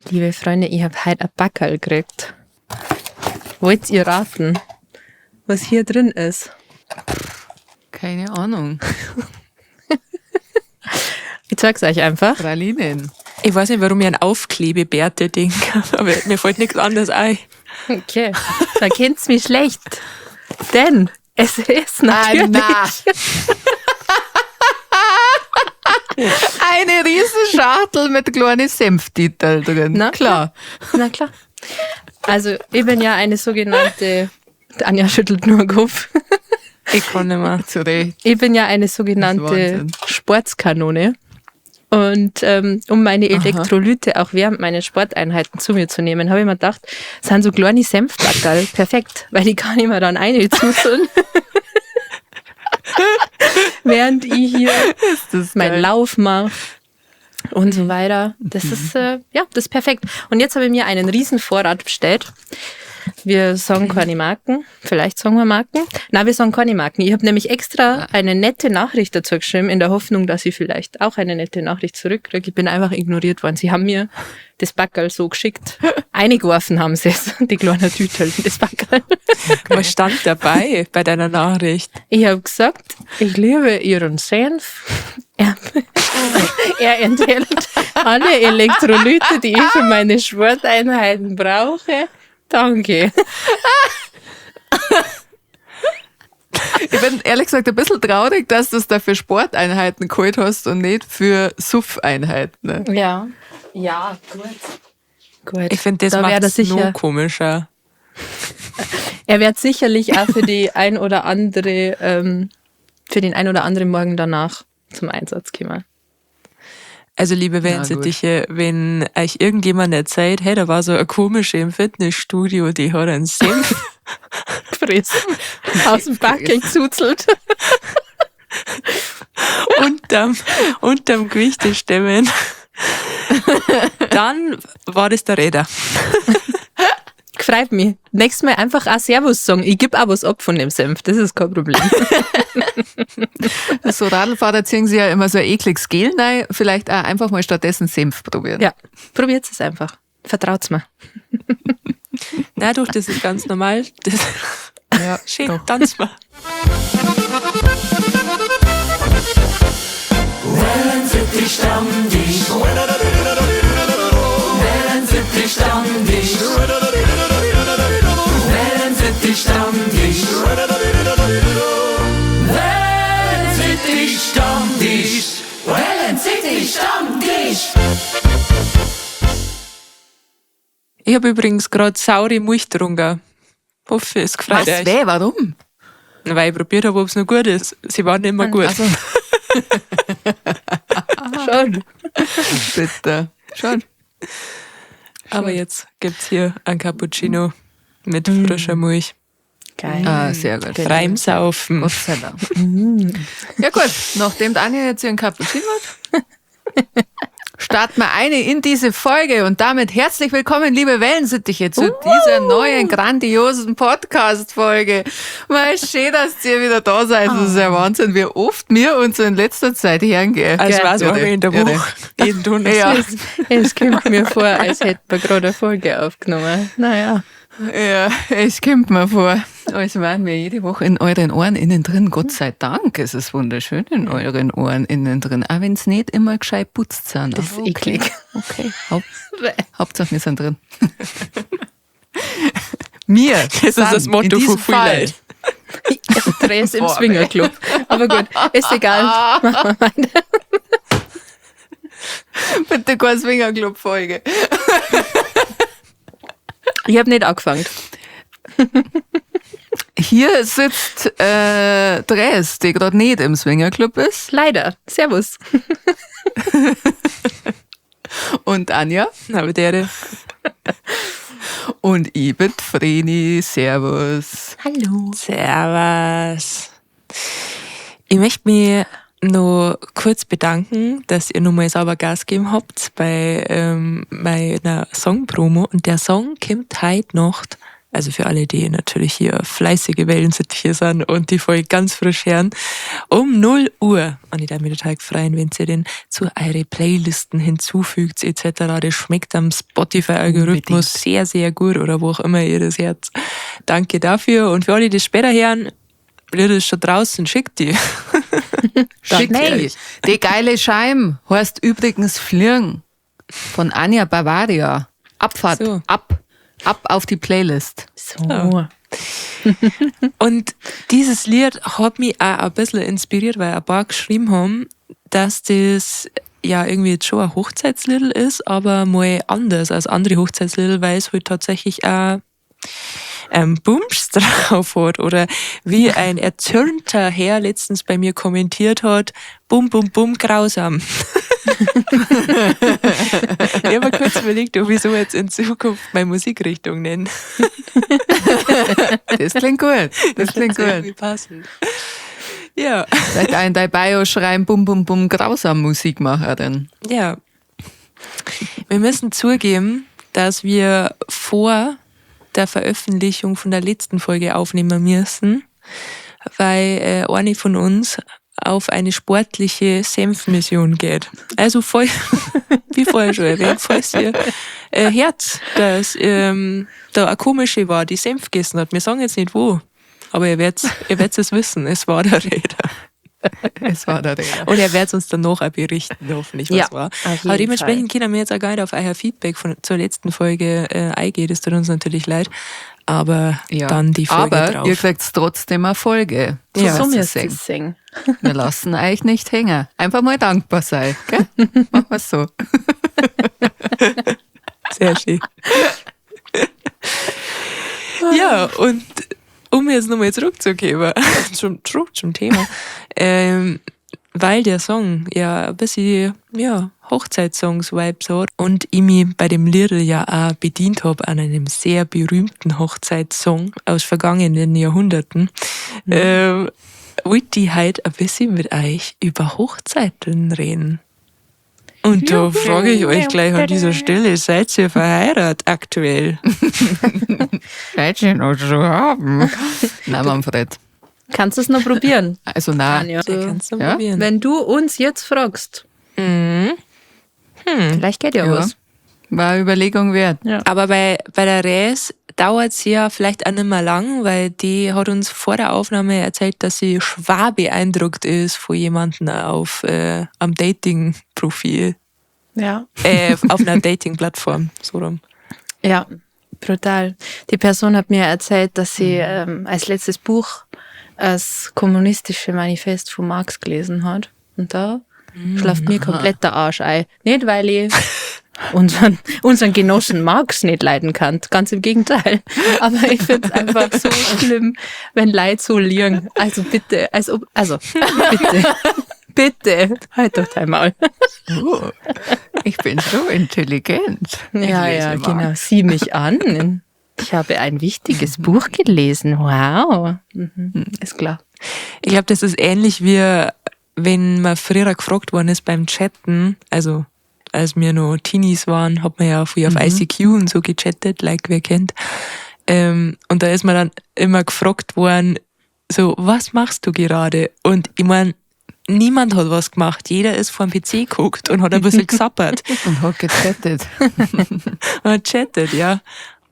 Liebe Freunde, ich habe heute ein Backerl gekriegt. Wollt ihr raten, was hier drin ist? Keine Ahnung. Ich zeig's euch einfach. Pralinen. Ich weiß nicht, warum ich an Aufklebebärte denke, aber mir fällt nichts anderes ein. Okay, da kennt's mich schlecht. Denn es ist natürlich. Ah, Eine Riesenschachtel mit kleinen Senftiteln drin. Na klar. Na klar. Also, ich bin ja eine sogenannte. Anja schüttelt nur den Kopf. Ich kann nicht mehr. Zu Recht. Ich bin ja eine sogenannte Wahnsinn. Sportskanone. Und um meine Elektrolyte auch während meiner Sporteinheiten zu mir zu nehmen, habe ich mir gedacht, es sind so kleine Senfbackerl, perfekt, weil die kann ich mir dann einzuzeln. Während ich hier Das meinen geil. Lauf mache und so weiter. Das ist, ja, das ist perfekt. Und jetzt habe ich mir einen riesen Vorrat bestellt. Wir sagen keine Marken. Vielleicht sagen wir Marken. Na, wir sagen keine Marken. Ich habe nämlich extra eine nette Nachricht dazu geschrieben, in der Hoffnung, dass ich vielleicht auch eine nette Nachricht zurückkriege. Ich bin einfach ignoriert worden. Sie haben mir das Backerl so geschickt. Eingeworfen haben sie es, die kleinen Tütel, das Backerl. Was stand dabei bei deiner Nachricht? Ich habe gesagt, ich liebe Ihren Senf. Er enthält alle Elektrolyte, die ich für meine Sporteinheiten brauche. Danke. Ich bin ehrlich gesagt ein bisschen traurig, dass du es da für Sporteinheiten geholt hast und nicht für Suff-Einheiten. Ne? Ja. Ja, gut. Gut. Ich finde, das da wär macht er es noch sicher. komischer. Er wird sicherlich auch für die ein oder andere, für den ein oder anderen Morgen danach zum Einsatz kommen. Also, liebe Wellensittiche, wenn euch irgendjemand erzählt, hey, da war so eine komische im Fitnessstudio, die hat einen Senf Gefressen. Aus dem Backel gezuzelt. unterm Gewichtestemmen, dann war das der Räder. Freut mich. Nächstes Mal einfach auch Servus sagen. Ich gebe auch was ab von dem Senf. Das ist kein Problem. So Radlfahrer ziehen sie ja immer so ein ekliges Gel rein. Vielleicht auch einfach mal stattdessen Senf probieren. Ja, probiert es einfach. Vertraut's mir. Na doch, das ist ganz normal. Das Ja, schön, doch. tanz mal. Ich habe übrigens gerade saure Milch getrunken. Hoffe, es gefreut Was? euch. Weh? Warum? Weil ich probiert habe, ob es noch gut ist. Sie waren nicht mehr gut. Also, Schon. bitte. Schon. Aber jetzt gibt's hier ein Cappuccino mit frischer Milch. Geil. Ah, sehr gut. Reimsaufen. Gott sei Dank. Ja gut, nachdem die Anja jetzt ihren Cappuccino hat, starten wir eine in diese Folge und damit herzlich willkommen, liebe Wellensittiche, zu dieser neuen, grandiosen Podcast-Folge. Mal schön, dass ihr wieder da seid. Das ist ja Wahnsinn, wie oft wir uns in letzter Zeit hergehen. Also war es Irre, einmal in der irre. Woche. Jeden Donnerstag. Ja. Es kommt mir vor, als hätten wir gerade eine Folge aufgenommen. Naja. Ja, es kommt mir vor, als wären wir jede Woche in euren Ohren innen drin. Gott sei Dank ist es wunderschön in euren Ohren innen drin. Auch wenn es nicht immer gescheit putzt sind. Das ist Aber okay. eklig. Okay, Hauptsache wir sind drin. Mir. Das ist das Motto von von vielen Leuten. Dreh's im Boah, Swingerclub. Aber gut, ist egal. Machen wir weiter. Bitte keine Swingerclub-Folge. Ich habe nicht angefangen. Hier sitzt Dres, die gerade nicht im Swingerclub ist. Leider. Servus. Und Anja. Aber der, Und ich bin Vreni. Servus. Hallo. Servus. Ich möchte mich noch kurz bedanken, dass ihr nochmal sauber Gas gegeben habt bei meiner Song-Promo. Und der Song kommt heute Nacht Also für alle, die natürlich hier fleißige Wellensittiche sind und die Folge ganz frisch hören, um 0 Uhr. Und ich darf mich total freuen, wenn ihr den zu eure Playlisten hinzufügt, etc. Das schmeckt am Spotify-Algorithmus sehr, sehr gut oder wo auch immer ihr das hört. Danke dafür. Und für alle, die später hören, Lied ist schon draußen, schickt die. Schickt die. Die geile Scheim heißt übrigens Fliegen von Anja Bavaria. Abfahrt, so. ab auf die Playlist. So. Ja. Und dieses Lied hat mich auch ein bisschen inspiriert, weil ein paar geschrieben haben, dass das ja irgendwie jetzt schon ein Hochzeitslied ist, aber mal anders als andere Hochzeitslieder, weil es halt tatsächlich auch Bums drauf hat. Oder wie ein erzürnter Herr letztens bei mir kommentiert hat, bum, bum, bum, grausam. Ich habe mir kurz überlegt, ob ich so jetzt in Zukunft meine Musikrichtung nenne. Das klingt gut. Das klingt gut. Irgendwie passend. Ja. Vielleicht auch in dein Bio schreiben, bum, bum, bum, grausam Musikmacherin. Ja. Wir müssen zugeben, dass wir vor der Veröffentlichung von der letzten Folge aufnehmen müssen, weil eine von uns auf eine sportliche Senfmission geht. Also voll, wie vorher schon erwähnt, falls ihr hört, dass da eine komische war, die Senf gegessen hat. Wir sagen jetzt nicht wo, aber ihr werdet es wissen, es war der Räder. Es war der Räder. Und er wird uns dann noch auch berichten, hoffentlich, was ja, war. Aber dementsprechend können wir jetzt auch gar nicht auf euer Feedback zur letzten Folge eingehen. Das tut uns natürlich leid. Aber ja, dann die Folge aber drauf. Aber ihr kriegt trotzdem eine Folge. So, ja. So müsst ihr es sehen. Wir lassen euch nicht hängen. Einfach mal dankbar sein. Gell? Machen wir es so. Sehr schön. Ja, und um jetzt nochmal zurückzukommen, zurück zum Thema, weil der Song ja ein bisschen, ja, Hochzeitssongs-Vibes hat und ich mich bei dem Lied ja auch bedient habe an einem sehr berühmten Hochzeitssong aus vergangenen Jahrhunderten, wollte ich heute ein bisschen mit euch über Hochzeiten reden. Und da frage ich euch gleich an dieser Stelle, seid ihr verheiratet aktuell? Seid ihr noch zu haben? Nein, Manfred. Kannst du es noch probieren? Also nein. Anja. Kannst du ja? probieren. Wenn du uns jetzt fragst, vielleicht geht ja was. War eine Überlegung wert. Ja. Aber bei der Räs dauert es ja vielleicht auch nicht mehr lang, weil die hat uns vor der Aufnahme erzählt, dass sie schwer beeindruckt ist von jemandem auf am Dating-Profil. Ja. Auf einer Dating-Plattform. So rum. Ja, brutal. Die Person hat mir erzählt, dass sie als letztes Buch das kommunistische Manifest von Marx gelesen hat. Und da schlaft mir komplett der Arsch ein. Nicht, weil ich unseren Genossen Marx nicht leiden kann. Ganz im Gegenteil. Aber ich finde es einfach so schlimm, wenn Leute so liegen. Also bitte, bitte, bitte, halt doch dein Maul. Oh, ich bin so intelligent. Ja, ja, genau. Sieh mich an. Ich habe ein wichtiges Buch gelesen. Wow. Mhm. Ist klar. Ich glaube, das ist ähnlich wie, wenn man früher gefragt worden ist beim Chatten, also als wir noch Teenies waren, hat man ja früher auf ICQ und so gechattet, like wer kennt. Und da ist man dann immer gefragt worden, so, was machst du gerade? Und ich meine, niemand hat was gemacht. Jeder ist vor dem PC geguckt und hat ein bisschen gesappert. Und hat gechattet. Und hat chattet, ja.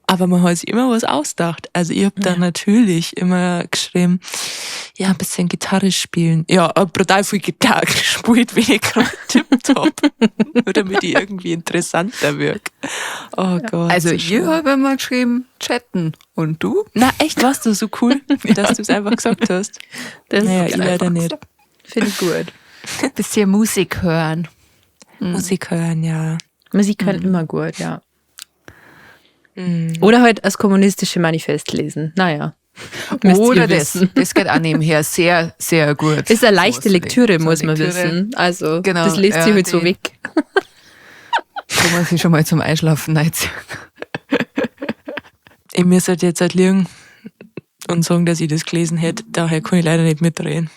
Aber man hat sich immer was ausgedacht. Also ich habe da natürlich immer geschrieben, ja, ein bisschen Gitarre spielen. Ja, brutal viel Gitarre gespielt, wenn ich gerade tipptopp. Nur damit ich irgendwie interessanter wirke. Oh Gott. Also so ich habe immer geschrieben, chatten. Und du? Na echt, warst du so cool, dass du es einfach gesagt hast? Das naja, ich leider nicht. Finde ich gut. Bisschen Musik hören. Musik hören, ja. Musik hören immer gut, ja. Oder halt das kommunistische Manifest lesen. Naja. Oder das. Das geht auch nebenher sehr, sehr gut. Ist eine leichte Lektüre, muss man wissen. Also, genau, das liest sich halt so weg. Kann man sich schon mal zum Einschlafen reinziehen. Ich muss halt jetzt halt liegen und sagen, dass ich das gelesen hätte. Daher kann ich leider nicht mitreden.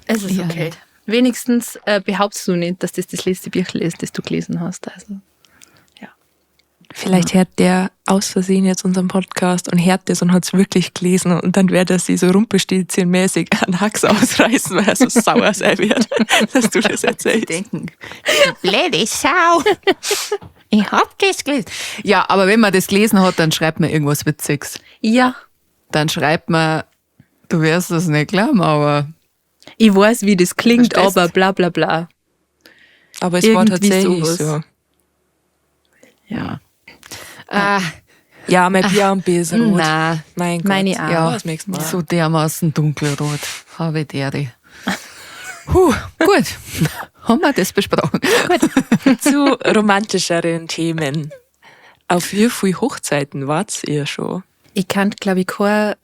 Es ist okay. Wenigstens behauptest du nicht, dass das das letzte Büchl ist, das du gelesen hast. Also. Vielleicht hört der aus Versehen jetzt unseren Podcast und hört das und hat es wirklich gelesen und dann wird er sich so rumpelstilzchenmäßig einen Hax ausreißen, weil er so sauer sein wird, dass du das erzählst. Denken, blöde Sau. Ich hab das gelesen. Ja, aber wenn man das gelesen hat, dann schreibt man irgendwas Witziges. Ja. Dann schreibt man, du wirst das nicht glauben, aber Ich weiß, wie das klingt, Verstehst? aber bla bla bla. Aber es war Irgendwie tatsächlich sowas. so. ja. Ah, Ja, mein Bier und B ist rot. na, Mein Gott. Meine auch. ja, Das nächste Mal. so dermaßen dunkelrot. Habe die Ehre. Puh, gut. Haben wir das besprochen? Zu romantischeren Themen. Auf wie viele Hochzeiten wart ihr schon? Ich kann, glaube ich, keine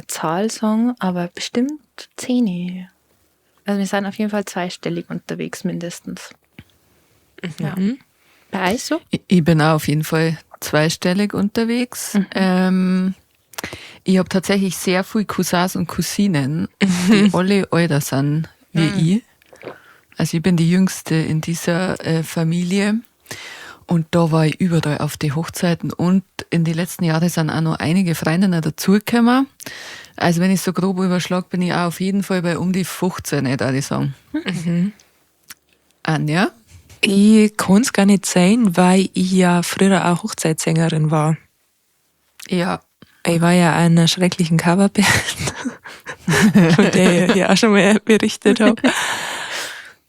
Zahl sagen, aber bestimmt 10. Also wir sind auf jeden Fall zweistellig unterwegs mindestens. Ja. Bei euch so? Ich bin auch auf jeden Fall zweistellig unterwegs. Ich habe tatsächlich sehr viele Cousins und Cousinen, die alle älter sind wie ich. Also ich bin die Jüngste in dieser Familie. Und da war ich überall auf die Hochzeiten und in den letzten Jahren sind auch noch einige Freundinnen dazugekommen. Also wenn ich so grob überschlag, bin ich auch auf jeden Fall bei um die 15, nicht, würde ich sagen. Anja? Ich kann es gar nicht sein, weil ich ja früher auch Hochzeitssängerin war. Ja. Ich war ja in einer schrecklichen Coverband, von der ich ja auch schon mal berichtet habe.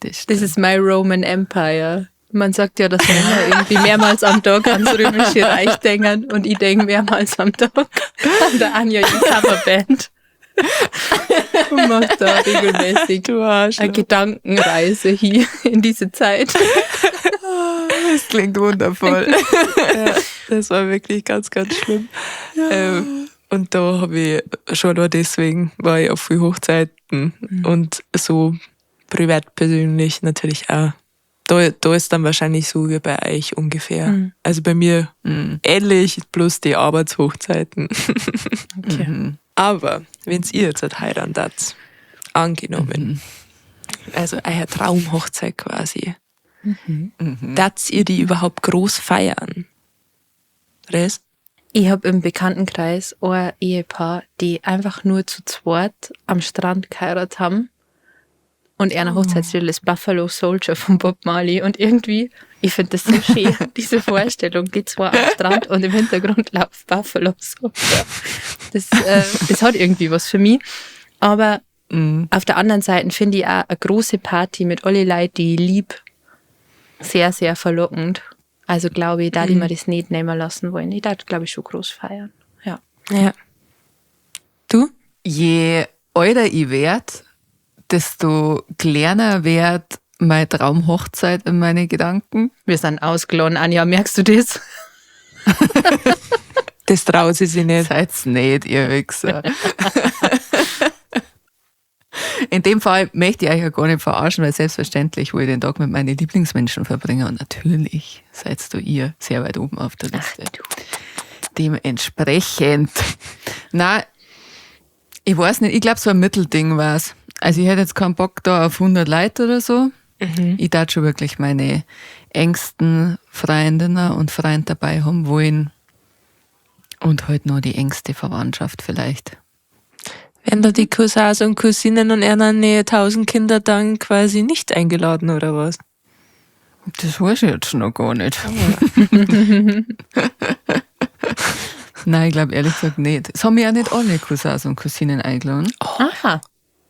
Das Das ist my Roman Empire. Man sagt ja, dass Männer irgendwie mehrmals am Tag ans Römische Reich denken und ich denke mehrmals am Tag an der Anja in Coverband. Und mache da regelmäßig Du Arsch. eine Gedankenreise hier in diese Zeit. Das klingt wundervoll. Ja, das war wirklich ganz, ganz schlimm. Und da habe ich schon nur deswegen war ich auf vielen Hochzeiten und so privat persönlich natürlich auch. Da ist dann wahrscheinlich so wie bei euch ungefähr. Also bei mir ähnlich, bloß die Arbeitshochzeiten. Okay. Aber wenn's ihr jetzt halt heiratet, angenommen, also eure Traumhochzeit quasi, dass ihr die überhaupt groß feiern? Res? Ich habe im Bekanntenkreis ein Ehepaar, die einfach nur zu zweit am Strand geheiratet haben. Und einer Hochzeitslied ist Buffalo Soldier von Bob Marley. Und irgendwie, ich finde das so schön, diese Vorstellung, die zwei am Strand und im Hintergrund läuft Buffalo Soldier. Das hat irgendwie was für mich. Aber auf der anderen Seite finde ich auch eine große Party mit alle Leuten, die ich lieb, sehr, sehr verlockend. Also glaube ich, da die mir das nicht nehmen lassen wollen. Ich darf, glaube ich, schon groß feiern. Ja. Ja. Du? Je älter ich werd, desto kleiner wird meine Traumhochzeit in meine Gedanken. Wir sind ausgeladen, Anja, merkst du das? Das traut sie sich nicht. Seid's nicht, ihr Wichser. In dem Fall möchte ich euch ja gar nicht verarschen, weil selbstverständlich will ich den Tag mit meinen Lieblingsmenschen verbringen und natürlich seid du ihr sehr weit oben auf der Liste. Dementsprechend. Na, ich weiß nicht, ich glaube, so ein Mittelding war's. Also ich hätte jetzt keinen Bock da auf 100 Leute oder so. Ich darf schon wirklich meine engsten Freundinnen und Freunde dabei haben wollen. Und halt nur die engste Verwandtschaft vielleicht. Werden da die Cousins und Cousinen und anderen 1000 Kinder dann quasi nicht eingeladen oder was? Das weiß ich jetzt noch gar nicht. Nein, ich glaube ehrlich gesagt nicht. Es haben mich ja nicht alle Cousins und Cousinen eingeladen, Aha.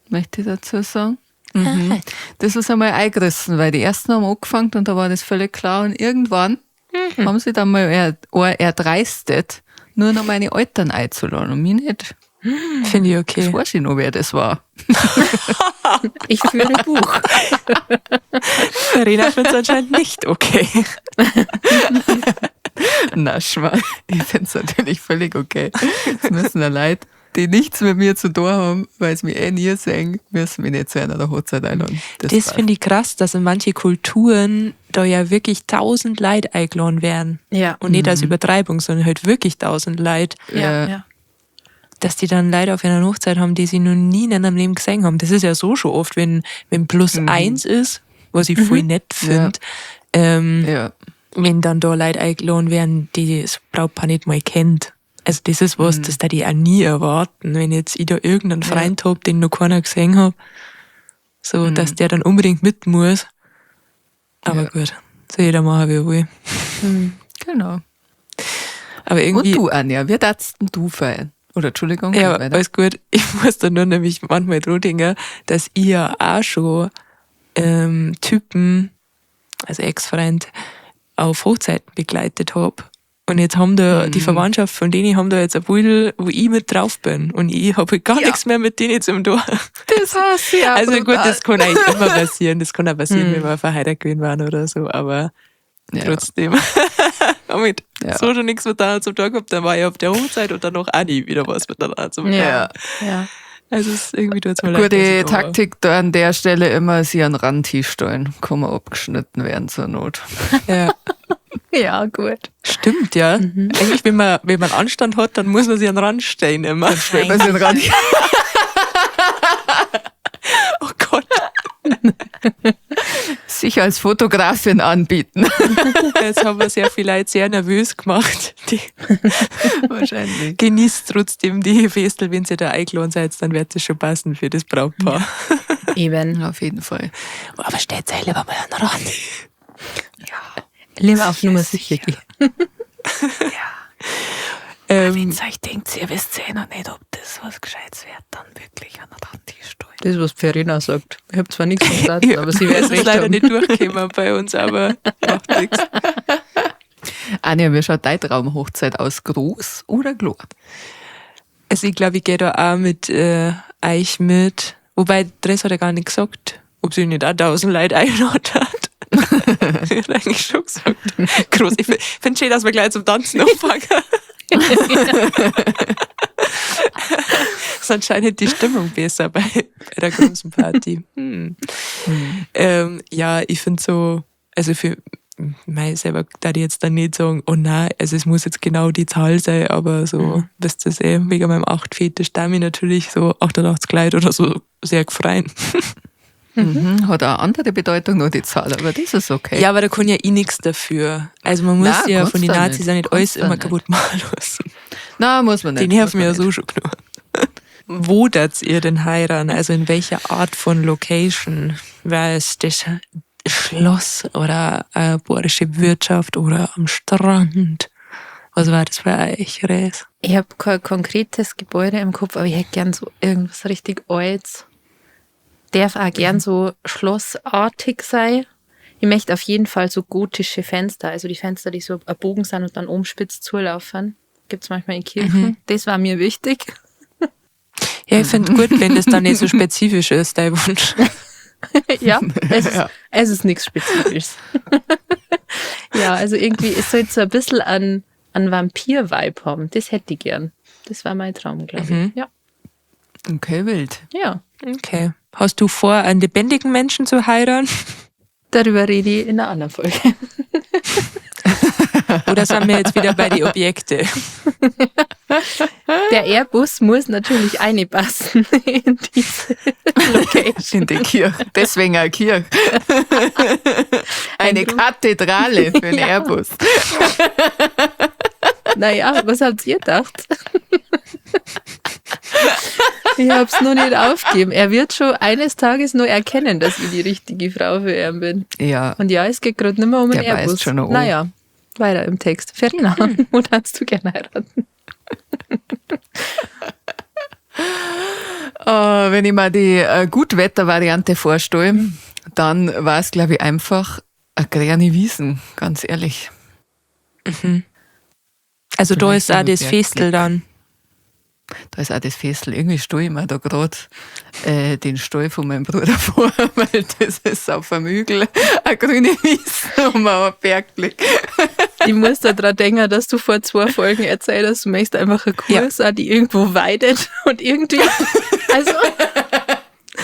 möchte ich dazu sagen. Mhm. Das ist einmal eingerissen, weil die ersten haben angefangen und da war das völlig klar. Und irgendwann haben sie dann mal erdreistet, nur noch meine Eltern einzuladen und mich nicht. Finde ich okay. Das weiß ich noch, wer das war. Ich führe Buch. Verena findet es anscheinend nicht okay. Na, Schmarrn. Ich finde es natürlich völlig okay. Es müssen ja Leute, die nichts mit mir zu tun haben, weil sie mich eh nie sehen, müssen mich nicht zu einer Hochzeit einladen. Das passt. finde ich krass, dass in manche Kulturen da ja wirklich 1000 Leute eingeladen werden. Ja. Und nicht als Übertreibung, sondern halt wirklich 1000 Leute. Ja, ja. Dass die dann Leute auf einer Hochzeit haben, die sie noch nie in ihrem Leben gesehen haben. Das ist ja so schon oft, wenn plus eins ist, was ich voll nett finde. Ja. Wenn dann da Leute eingeladen werden, die das Brautpaar nicht mal kennt. Also das ist was, das da die auch nie erwarten, wenn jetzt ich da irgendeinen Freund hab, den noch keiner gesehen hat, so, dass der dann unbedingt mit muss. Aber gut, soll jeder machen, wie er will. Genau. Aber irgendwie. Und du, Anja, wie darfst denn du feiern? Oder Entschuldigung. Ja, weiter. alles gut. Ich muss da nur nämlich manchmal dran denken, dass ich ja auch schon Typen, also Ex-Freund, auf Hochzeiten begleitet hab. Und jetzt haben da die Verwandtschaft von denen haben da jetzt ein Beutel, wo ich mit drauf bin. Und ich habe gar nichts mehr mit denen zum tun. Das hasse ich auch Also gut, brutal. das kann eigentlich immer passieren. Das kann auch passieren, wenn wir verheiratet gewesen waren oder so, aber trotzdem. Damit so schon nichts miteinander zum Tag gehabt, dann war ich auf der Hochzeit und dann noch auch nie wieder was miteinander zum Tag. Ja. Ja. Also es ist irgendwie tut's mir leid, dass Gute ich da war. Taktik da an der Stelle immer, sie an den Rand hinstellen. Kann man abgeschnitten werden zur Not. Ja. Ja, gut. Stimmt, ja. Eigentlich, wenn man Anstand hat, dann muss man sich an den Rand stellen immer. Stellt man sie an den Rand. Oh Gott. Sich als Fotografin anbieten. Jetzt haben wir sehr viele Leute sehr nervös gemacht. Die Wahrscheinlich. genießt trotzdem die Festel, wenn ihr da eingeladen seid, dann wird es schon passen für das Brautpaar. Eben. Auf jeden Fall. Aber stellt euch lieber mal an den Rand. Lieber auf Nummer sicher gehen. Wenn ihr euch denkt, ihr wisst eh noch nicht, ob das was Gescheites wird, dann wirklich an den Rand hinstellen. Das, was Verena sagt. Ich habe zwar nichts verstanden, aber sie Das wird ist recht leider haben. nicht durchgekommen bei uns, aber macht nichts. Anja, wie schaut deine Traumhochzeit aus? Groß oder klein? Also ich glaube, ich gehe da auch mit euch mit. Wobei, Dress hat ja gar nicht gesagt, ob sie nicht auch 1000 Leute einladen hat. Sie hat eigentlich schon gesagt. Groß. Ich finde schön, dass wir gleich zum Tanzen anfangen. Ist anscheinend die Stimmung besser bei der großen Party. Ja, ich finde so, also für mich selber da ich jetzt dann nicht sagen, oh nein, also es muss jetzt genau die Zahl sein, aber so, wisst ihr eh, wegen meinem 8-Fetisch, da mich natürlich so 88 Kleid oder so sehr gefreut. Mhm. Hat auch andere Bedeutung, nur die Zahl, aber das ist okay. Ja, aber da kann ja eh nichts dafür. Also man muss Nein, ja kannst von den du Nazis nicht. auch nicht alles Kannst du immer nicht. kaputt machen lassen. Nein, muss man nicht. Die nerven muss ja man so nicht. schon genug. Wo darfst ihr denn heiraten? Also in welcher Art von Location? War es das Schloss oder eine bayerische Wirtschaft oder am Strand? Was war das bei euch, Res? Ich habe kein konkretes Gebäude im Kopf, aber ich hätte gern so irgendwas richtig Altes. Darf auch gern so schlossartig sein. Ich möchte auf jeden Fall so gotische Fenster, also die Fenster, die so erbogen sind und dann oben spitz zulaufen. Gibt's manchmal in Kirchen. Das war mir wichtig. Ja, ich finde gut, wenn das dann nicht so spezifisch ist, dein Wunsch. Ja, es ist nichts Spezifisches. Ja, also irgendwie, es soll so ein bisschen an Vampir-Vibe haben. Das hätte ich gern. Das war mein Traum, glaube ich. Ja. Okay, wild. Ja. Okay. Hast du vor, einen lebendigen Menschen zu heiraten? Darüber rede ich in einer anderen Folge. Oder sind wir jetzt wieder bei den Objekten? Der Airbus muss natürlich einpassen in diese Location. In die Kirche. Deswegen eine Kirche. Eine Kathedrale für den Airbus. Naja, was habt ihr gedacht? Ich hab's noch nicht aufgegeben. Er wird schon eines Tages nur erkennen, dass ich die richtige Frau für ihn bin. Ja. Und ja, es geht gerade nicht mehr um den Der beißt Airbus. schon noch an. Naja, weiter im Text. Verena, wo darfst du gerne heiraten? Wenn ich mir die Gutwetter-Variante vorstelle, dann war es, glaube ich, einfach eine grüne Wiesen, ganz ehrlich. Also da Vielleicht ist auch noch das mit Festel dann. Da ist auch das Festel. Irgendwie stelle ich mir da gerade den Stall von meinem Bruder vor, weil das ist auf dem Hügel eine grüne Wiese und ein Bergblick. Ich muss da dran denken, dass du vor 2 Folgen erzählt hast, du möchtest einfach eine Kuh sein, die irgendwo weidet und irgendwie. Also,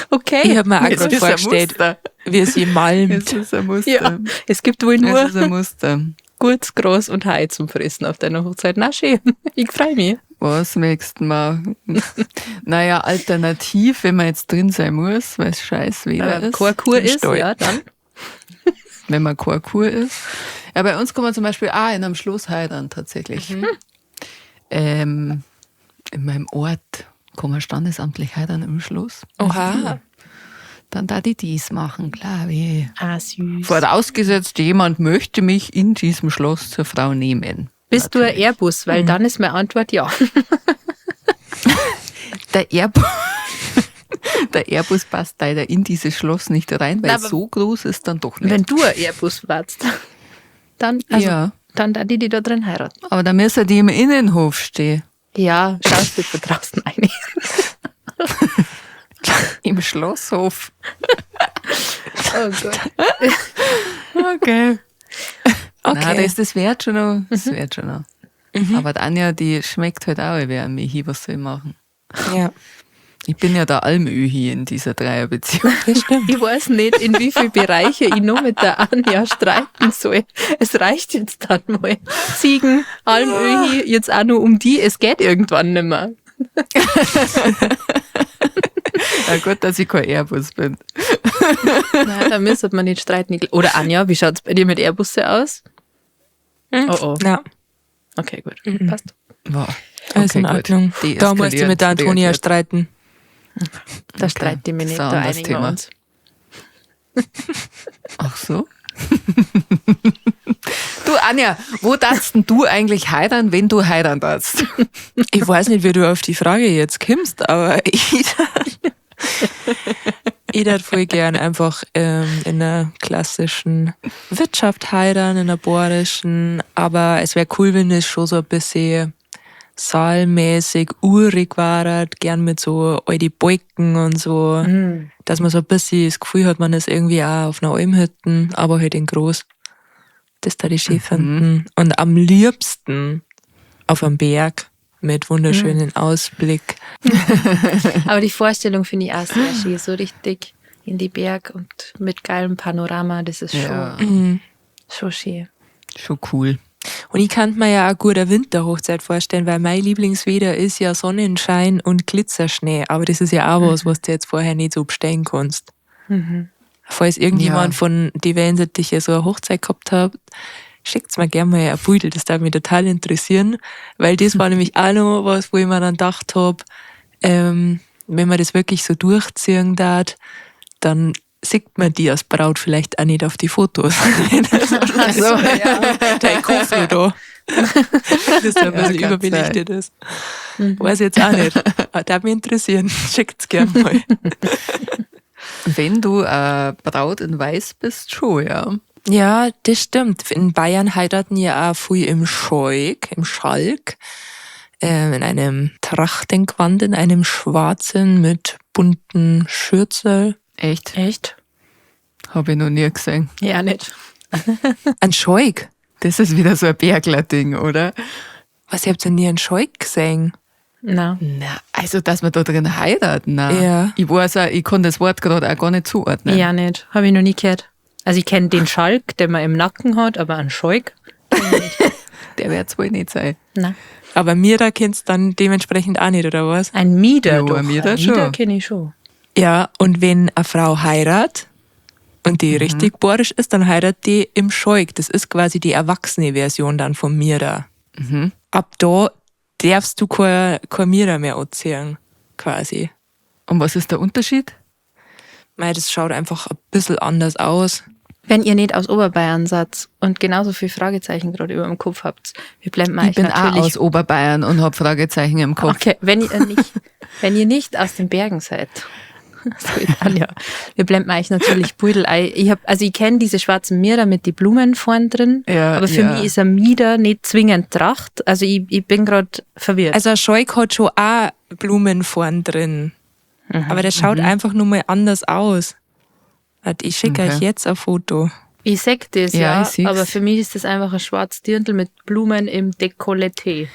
okay. Ich habe mir auch Es gerade ist ein vorgestellt, Muster. wie sie malmt. Es ist ein Muster. Ja, es gibt wohl Es nur ist ein Muster. kurz, groß und high zum Fressen auf deiner Hochzeit. Na schön, ich freue mich. Was möchtest du machen? Naja, alternativ, wenn man jetzt drin sein muss, weil es scheiß Wetter ist. Keine Kur im ist, Stall. ja, dann. Wenn man keine Kuh ist. Ja, bei uns kann man zum Beispiel auch in einem Schloss heiraten, tatsächlich. In meinem Ort kann man standesamtlich heiraten im Schloss. Oha. Dann da die dies machen, glaube ich. Ah, süß. Vorausgesetzt, jemand möchte mich in diesem Schloss zur Frau nehmen. Bist du ein Airbus? Weil dann ist meine Antwort ja. Der Airbus passt leider in dieses Schloss nicht rein, weil Na, aber so groß ist dann doch nicht. Wenn du ein Airbus warst, dann, also, Ja. dann da die, die da drin heiraten. Aber da müssen die im Innenhof stehen. Ja, schaust du von draußen rein. Im Schlosshof. Oh Gott. Okay. Okay. Nein, das wird schon noch. Das wird schon noch. Aber die Anja, die schmeckt halt auch wie ein Michi, was soll ich machen? Ja, Ich bin ja der Almöhi in dieser Dreierbeziehung. das stimmt. Ich weiß nicht, in wie viele Bereiche ich noch mit der Anja streiten soll. Es reicht jetzt dann mal. Ziegen, Almöhi, jetzt auch nur um die. Es geht irgendwann nimmer. Ja gut, dass ich kein Airbus bin. Nein, da müsste man nicht streiten. Oder Anja, wie schaut's bei dir mit Airbusse aus? Oh oh. Ja, Okay, gut. Passt. Wow. alles in gut. Ordnung. Da musst du mit der Antonia reagiert. streiten. Da streite ich mich nicht, Das ist ein da anderes einigen wir Thema. uns. Ach so. Du, Anja, wo darfst denn du eigentlich heiraten, wenn du heiraten darfst? Ich weiß nicht, wie du auf die Frage jetzt kommst, aber ich darf voll gern einfach in einer klassischen Wirtschaft heiraten, in einer bayerischen, aber es wäre cool, wenn es schon so ein bisschen saalmäßig, urig war, gern mit so alten Balken und so, dass man so ein bisschen das Gefühl hat, man ist irgendwie auch auf einer Almhütte, aber halt in groß. Das da die schön finden. Und am liebsten auf einem Berg mit wunderschönen Ausblick. Aber die Vorstellung finde ich auch sehr schön. So richtig in die Berg und mit geilem Panorama, das ist Ja. schon schön. Schon cool. Und ich kann mir ja auch gut eine Winterhochzeit vorstellen, weil mein Lieblingswetter ist ja Sonnenschein und Glitzerschnee. Aber das ist ja auch was, was du jetzt vorher nicht so bestellen kannst. Falls irgendjemand von die Wellensittiche so eine Hochzeit gehabt hat, schickt's mir gerne mal ein Bild, das würde mich total interessieren, weil das war nämlich auch noch was, wo ich mir dann gedacht hab, wenn man das wirklich so durchziehen darf, dann sieht man die als Braut vielleicht auch nicht auf die Fotos. Ach so, ja. Dein Koffer da. Das da ein Ja, bisschen kann überbelichtet ist. Weiß ich jetzt auch nicht. Aber darf mich interessieren. Schickt's gerne mal. Wenn du Braut in Weiß bist, schon, ja. Ja, das stimmt. In Bayern heiraten ja auch viel im Schalk, in einem Trachtengewand, in einem schwarzen mit bunten Schürzel. Echt? Echt? Habe ich noch nie gesehen. Ja, nicht. Ein Schalk? Das ist wieder so ein Bergler-Ding, oder? Was, ihr habt denn nie einen Schalk gesehen? Na. Na, also, dass man da drin heiratet, na. Ja. Ich weiß auch, ich kann das Wort gerade auch gar nicht zuordnen. Ja, nicht. Habe ich noch nie gehört. Also ich kenne den Schalk, den man im Nacken hat, aber einen Schalk? Der wird's wohl nicht sein. Nein. Aber mir da kennst dann dementsprechend auch nicht, oder was? Ein Mieder Jo, doch. ein Mieder Ein Mieder schon. kenne ich schon. Ja, und wenn eine Frau heiratet und die richtig bayerisch ist, dann heiratet die im Schalk. Das ist quasi die erwachsene Version dann vom Mira. Ab da darfst du kein Mira mehr anziehen, quasi. Und was ist der Unterschied? Mei, das schaut einfach ein bisschen anders aus. Wenn ihr nicht aus Oberbayern seid und genauso viele Fragezeichen gerade über dem Kopf habt, wir blenden Ich euch bin auch natürlich. aus Oberbayern und hab Fragezeichen im Kopf. Okay, wenn ihr nicht aus den Bergen seid. So ist Anja. Wir blenden euch natürlich Pudel ein. Ich kenne diese schwarzen Mieder mit die Blumen vorn drin, Ja, aber für ja. mich ist ein Mieder nicht zwingend Tracht. Also ich bin grad verwirrt. Also ein Schalk hat schon auch Blumen vorn drin. Aber der schaut einfach nur mal anders aus. Warte, ich schicke Okay. euch jetzt ein Foto. Ich sag das, Ja, ja, ich sieh's. aber für mich ist das einfach ein schwarzes Dirndl mit Blumen im Dekolleté.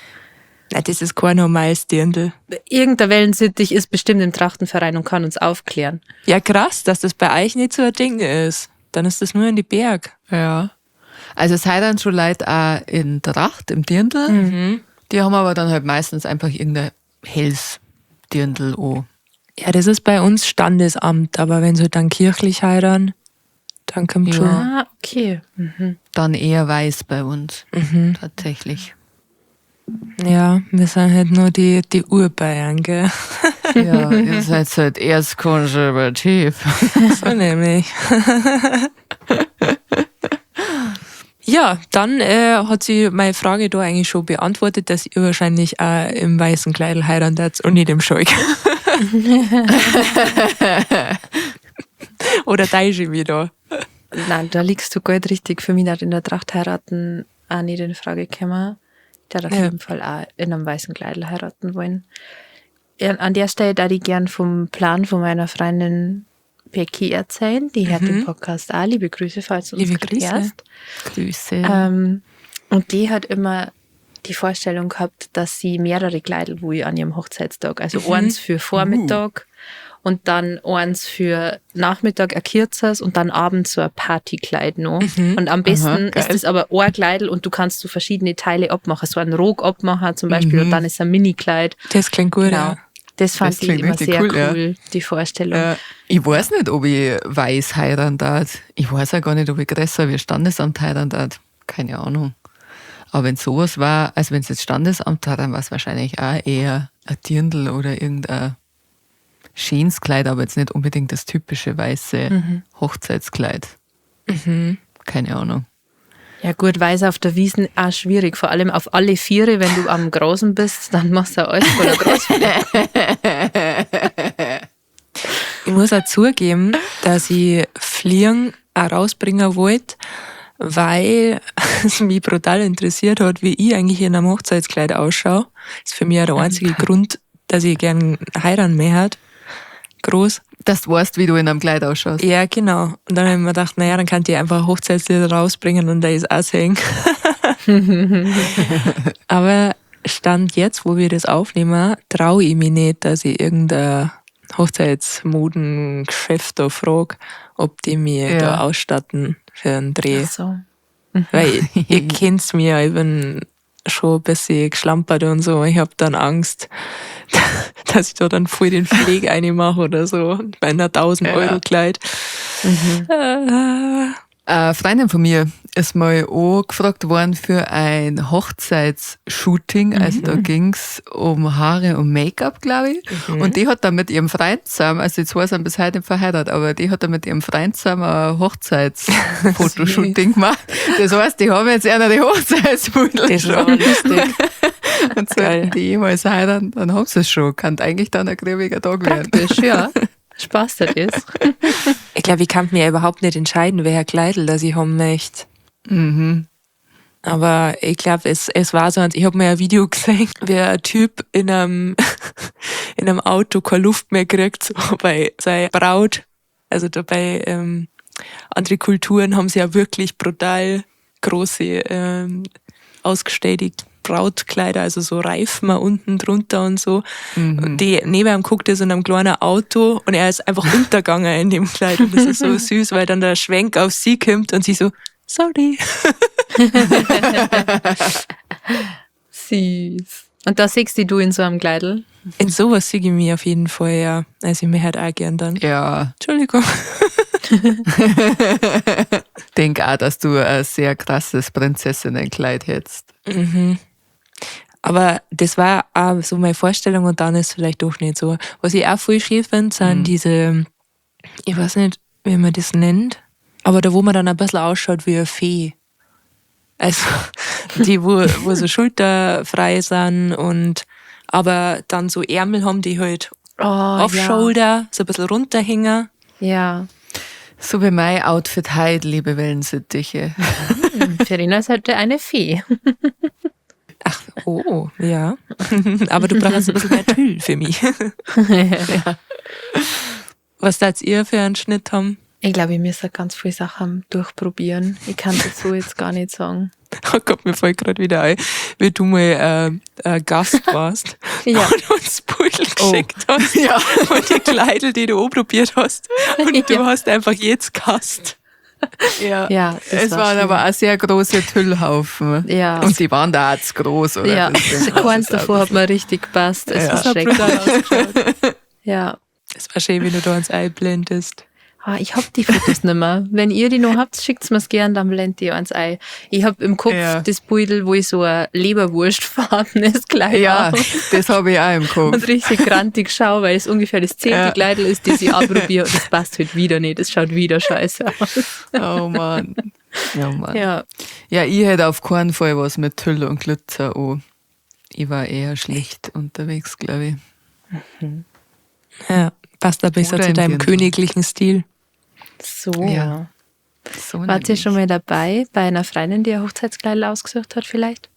Nein, das ist kein normales Dirndl. Irgendein Wellensittich ist bestimmt im Trachtenverein und kann uns aufklären. Ja, krass, dass das bei euch nicht so ein Ding ist. Dann ist das nur in die Berg. Ja. Also es heiraten schon Leute auch in Tracht, im Dirndl. Die haben aber dann halt meistens einfach irgendein helles Dirndl an. Ja, das ist bei uns Standesamt, aber wenn sie dann kirchlich heiraten, Dann kommt schon. Ah, okay. Mhm. Dann eher weiß bei uns. Tatsächlich. Ja, wir sind halt nur die Urbayern, gell? Ja, ihr seid halt erst konservativ. So nämlich. Ja, dann hat sie meine Frage da eigentlich schon beantwortet, dass ihr wahrscheinlich auch im weißen Kleidl heiratet und nicht im Schalk. Oder täusche ich mich da? Nein, da liegst du gut richtig. Für mich hat in der Tracht heiraten auch nicht in Frage gekommen. Ich würde auf jeden Fall auch in einem weißen Kleidl heiraten wollen. Ja, an der Stelle würde ich gern vom Plan von meiner Freundin Becky erzählen. Die hört den Podcast auch. Liebe Grüße, falls du uns Liebe grad Grüße. hörst. Grüße. Und die hat immer die Vorstellung gehabt, dass sie mehrere Kleidl will an ihrem Hochzeitstag. Also eins für Vormittag und dann eins für Nachmittag ein kürzeres und dann abends so ein Partykleid noch. Und am besten geil. ist es aber ein Kleidl und du kannst so verschiedene Teile abmachen. So einen Rock abmachen zum Beispiel und dann ist ein Mini-Kleid. Das klingt gut, Genau. ja. Das fand Das ich klingt immer richtig sehr cool, ja. cool, die Vorstellung. Ich weiß nicht, ob ich weiß heiraten darf. Ich weiß auch gar nicht, ob ich größer wie Standesamt heiraten darf. Keine Ahnung. Aber wenn sowas war, also wenn es jetzt Standesamt war, dann war es wahrscheinlich auch eher ein Dirndl oder irgendein schönes Kleid, aber jetzt nicht unbedingt das typische weiße Hochzeitskleid. Keine Ahnung. Ja gut, weiß auf der Wiesn auch schwierig. Vor allem auf alle Viere, wenn du am Großen bist, dann machst du alles voller Grasfläche. Ich muss auch zugeben, dass ich Fliegen auch rausbringen wollte, weil es mich brutal interessiert hat, wie ich eigentlich in einem Hochzeitskleid ausschaue. Das ist für mich auch der einzige Grund, dass ich gern heiraten möchte. Groß. Dass du weißt, wie du in einem Kleid ausschaust. Ja, genau. Und dann habe ich mir gedacht, naja, dann kann ich einfach ein Hochzeitslied rausbringen und da ist auch singen. Aber Stand jetzt, wo wir das aufnehmen, traue ich mich nicht, dass ich irgendein Hochzeitsmodengeschäft da frage, ob die mir Ja. da ausstatten für einen Dreh. Ach so. Weil ihr kennt's mir, ich bin schon ein bisschen geschlampert und so. Ich hab dann Angst, dass ich da dann voll den Pfleg reinmache oder so. Bei einer 1000 Euro Kleid. Eine Freundin von mir ist mal auch gefragt worden für ein Hochzeitsshooting. Also da ging's um Haare und Make-up, glaube ich. Und die hat dann mit ihrem Freund zusammen, also die zwei sind bis heute nicht verheiratet, aber die hat dann mit ihrem Freund zusammen ein Hochzeitsfotoshooting gemacht. Das heißt, die haben jetzt einer die Hochzeitsbilder Das ist schon. aber lustig. Und sollten die jemals heiraten, dann haben sie es schon. Kann eigentlich dann ein grübiger Tag werden. Praktisch, ja. Spaß das ist. Ich glaube, ich kann mir überhaupt nicht entscheiden, welcher Kleidel das ich haben möchte. Aber ich glaube, es war so, ich habe mal ein Video gesehen, wie ein Typ in einem, in einem Auto keine Luft mehr kriegt, so bei seiner Braut. Also dabei, andere Kulturen haben sie ja wirklich brutal große, ausgestellte Brautkleider, also so Reifen unten drunter und so. Und die neben ihm guckt er so in einem kleinen Auto und er ist einfach untergegangen in dem Kleid. Und das ist so süß, weil dann der Schwenk auf sie kommt und sie so, sorry. Süß. Und da siehst du in so einem Kleidl. In sowas sehe ich mich auf jeden Fall, ja. Also ich möchte halt auch gern dann. Ja, Entschuldigung. denk auch, dass du ein sehr krasses Prinzessinnenkleid hättest. Aber das war auch so meine Vorstellung und dann ist es vielleicht doch nicht so. Was ich auch voll schön finde, sind diese, ich weiß nicht, wie man das nennt, aber da, wo man dann ein bisschen ausschaut wie eine Fee. Also die, wo so schulterfrei sind und aber dann so Ärmel haben, die halt Oh, off-shoulder, so ein bisschen runterhängen. Ja. So wie mein Outfit heute, liebe Wellensittiche. Verena ist halt eine Fee. Ach, oh, ja. Aber du brauchst ein bisschen mehr Tüll für mich. Ja. Was darfst ihr für einen Schnitt haben? Ich glaube, ich müsste ganz viele Sachen durchprobieren. Ich kann das so jetzt gar nicht sagen. Oh Gott, mir fällt gerade wieder ein, wie du mal Gast warst Ja. und uns Pudel geschickt hast Ja. und die Kleidel, die du anprobiert hast. Und du Ja. hast einfach jetzt gehasst. Ja. Ja, das es war waren schlimm. aber auch sehr große Tüllhaufen. Ja. Und die waren da auch zu groß, oder? Ja, Deswegen keins ist es auch davor hat mir richtig gepasst. Es Ja. war Das hat schrecklich. brutal ausgeschaut. Ja. Es war schön, wie du da uns einblendest. Ah, ich hab die Fotos nicht mehr. Wenn ihr die noch habt, schickt's mir's gern, dann blend ich eins ein. Ich hab im Kopf das Beutel, wo ich so ein leberwurstfarbenes Kleid Ja, hab. das habe ich auch im Kopf. Und richtig grantig schau, weil es ungefähr das 10. Kleidel ist, das ich anprobiere und das passt halt wieder nicht. Das schaut wieder scheiße aus. Oh Mann. Ja, Mann. Ja. Ja, ich hätte auf keinen Fall was mit Tüll und Glitzer an. Ich war eher schlicht unterwegs, glaube ich. Ja, passt da besser Oder zu im deinem Dirndl. königlichen Stil. So. Ja. So Wart ihr nämlich. schon mal dabei bei einer Freundin, die ein Hochzeitskleidel ausgesucht hat vielleicht?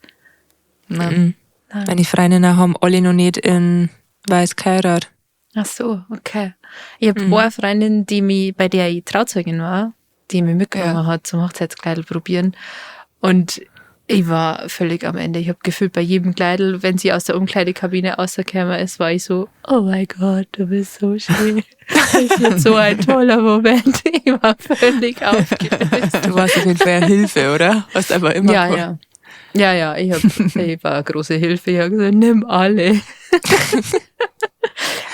Nein. Nein. Meine Freundinnen haben alle noch nicht in weiß geheiratet. Ach so, okay. Ich habe eine Freundin, die mich, bei der ich Trauzeugin war, die mich mitgenommen hat zum Hochzeitskleidel probieren. Und ich war völlig am Ende. Ich habe gefühlt bei jedem Kleidel, wenn sie aus der Umkleidekabine rausgekommen ist, war ich so, oh mein Gott, du bist so schön. Das wird so ein toller Moment. Ich war völlig aufgelöst. Du warst auf jeden Fall eine Hilfe, oder? Hast einfach immer Ja, ja. Ja, ja, ich war eine große Hilfe. Ich habe gesagt, nimm alle.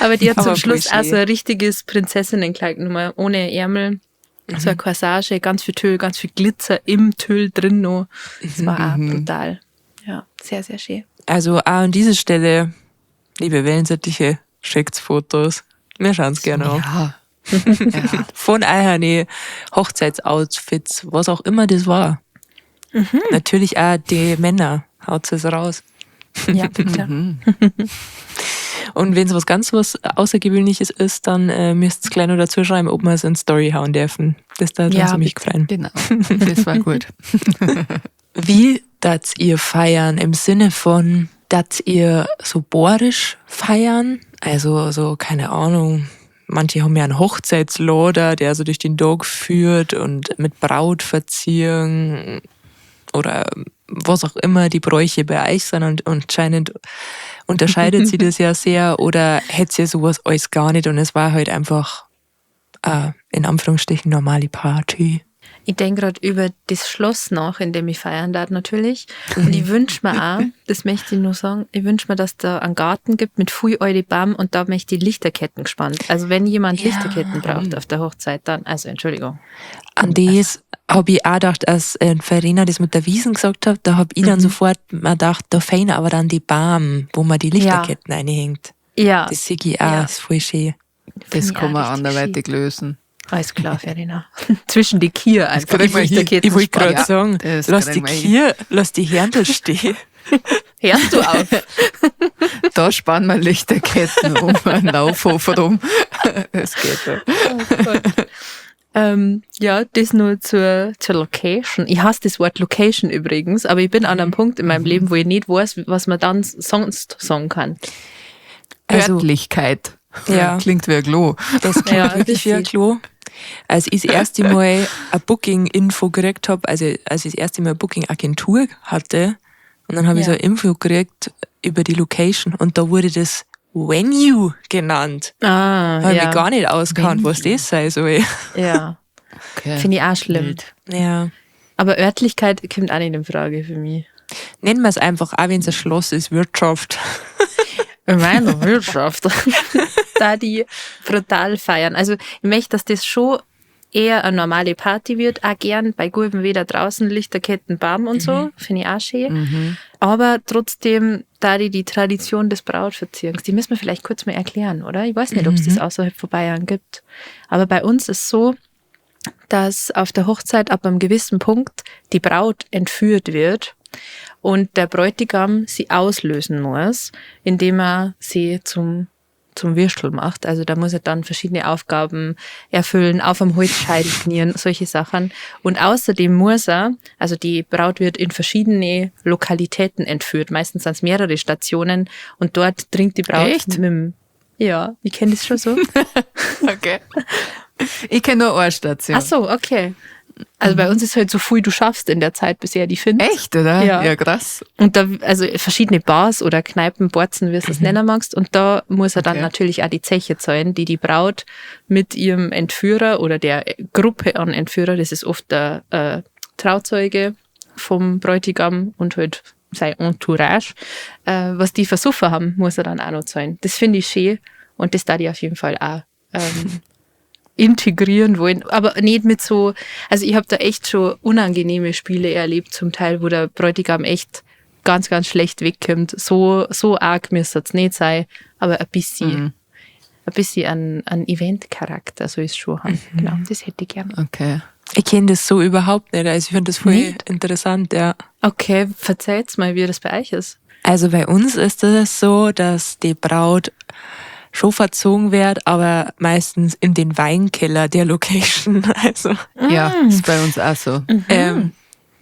Aber die hat Aber zum Schluss voll auch so ein richtiges Prinzessinnenkleid genommen, ohne Ärmel. So eine Corsage, ganz viel Tüll, ganz viel Glitzer im Tüll drin noch. Das war auch brutal. Ja, sehr, sehr schön. Also auch an dieser Stelle, liebe Wellensittiche, schickt's Fotos. Wir schauen's gerne an. Ja. Ja. Von euren Hochzeitsoutfits, was auch immer das war. Natürlich auch die Männer, haut es raus. Ja, bitte. Und wenn es was ganz was Außergewöhnliches ist, dann müsst ihr gleich noch dazu schreiben, ob wir es in Story hauen dürfen. Das da Ja, uns mich gefreuen. Genau. Das war gut. Wie dat ihr feiern im Sinne von, dass ihr so bohrisch feiern? Also so, keine Ahnung. Manche haben ja einen Hochzeitsloder, der so durch den Tag führt und mit Braut verziehen oder was auch immer die Bräuche bei euch sind und anscheinend unterscheidet sie das ja sehr oder hättet ihr sowas alles gar nicht und es war halt einfach in Anführungsstrichen normale Party. Ich denke gerade über das Schloss nach, in dem ich feiern darf natürlich. Und ich wünsche mir auch, das möchte ich nur sagen, ich wünsche mir, dass da einen Garten gibt mit viel alte Baum und da möchte ich Lichterketten gespannt. Also wenn jemand Lichterketten braucht auf der Hochzeit, dann, also Entschuldigung. An das habe ich auch gedacht, als Verena das mit der Wiesen gesagt hat, da habe ich dann sofort mir gedacht, da fehlen aber dann die Baum, wo man die Lichterketten reinhängt. Ja. Das sehe ich auch, ist voll schön. Das Finde ich kann auch man richtig anderweitig lösen. Alles klar, Verena. Zwischen die Kier einfach. kriegen wir hin. Lichterketten Ich wollte spannen. gerade sagen, das lass die kriegen wir hin. Kier, lass die Händel stehen. Hörst du auf? Da spannen wir Lichterketten um einen Laufhof rum. Das geht doch. Oh Gott. Ja, das nur zur Location. Ich hasse das Wort Location übrigens, aber ich bin an einem Punkt in meinem Leben, wo ich nicht weiß, was man dann sonst sagen kann. Also, Örtlichkeit. Ja. Klingt wie ein Klo. Das klingt Ja, wirklich wie ein bisschen. Klo. Als ich das erste Mal eine Booking-Info gekriegt habe, also als ich das erste Mal eine Booking-Agentur hatte, und dann habe ich Ja. so eine Info gekriegt über die Location und da wurde das Venue genannt. Ah, Habe ich ja. mich gar nicht ausgekannt, was das sein soll. Ja, Okay. finde ich auch schlimm. Wild. Ja. Aber Örtlichkeit kommt auch nicht in Frage für mich. Nennen wir es einfach, auch wenn es ein Schloss ist, Wirtschaft. In meiner Wirtschaft. Da die brutal feiern. Also ich möchte, dass das schon eher eine normale Party wird, auch gern bei gutem Wetter draußen, Lichterketten, Baum und so, finde ich auch schön. Aber trotzdem, da die Tradition des Brautverziehens, die müssen wir vielleicht kurz mal erklären, oder? Ich weiß nicht, ob es das außerhalb von Bayern gibt. Aber bei uns ist so, dass auf der Hochzeit ab einem gewissen Punkt die Braut entführt wird und der Bräutigam sie auslösen muss, indem er sie zum Würstel macht. Also da muss er dann verschiedene Aufgaben erfüllen, auf am Holzscheitel knien, solche Sachen. Und außerdem muss er, also die Braut wird in verschiedene Lokalitäten entführt, meistens sind es mehrere Stationen und dort trinkt die Braut Echt? mit dem, ja, ich kenne das schon so. Okay. Ich kenne nur eine Station. Ach so, okay. Also bei uns ist halt so viel du schaffst in der Zeit, bis er die findet. Echt, oder? Ja. Ja, krass. Und da, also verschiedene Bars oder Kneipen, Borzen, wie du es nennen magst. Und da muss er dann Okay. natürlich auch die Zeche zahlen, die die Braut mit ihrem Entführer oder der Gruppe an Entführer, das ist oft der Trauzeuge vom Bräutigam und halt sein Entourage, was die versoffen haben, muss er dann auch noch zahlen. Das finde ich schön und das da ich auf jeden Fall auch integrieren wollen, aber nicht mit so, also ich habe da echt schon unangenehme Spiele erlebt zum Teil, wo der Bräutigam echt ganz, ganz schlecht wegkommt. So, so arg müsste es nicht sein, aber ein bisschen, ein bisschen an Event-Charakter soll es schon haben. Genau, das hätte ich gern. Okay. Ich kenne das so überhaupt nicht. Also ich finde das voll Nicht? interessant, ja. Okay, verzeiht's mal, wie das bei euch ist. Also bei uns ist es so, dass die Braut schon verzogen wird, aber meistens in den Weinkeller der Location. Also Ja, ist bei uns auch so.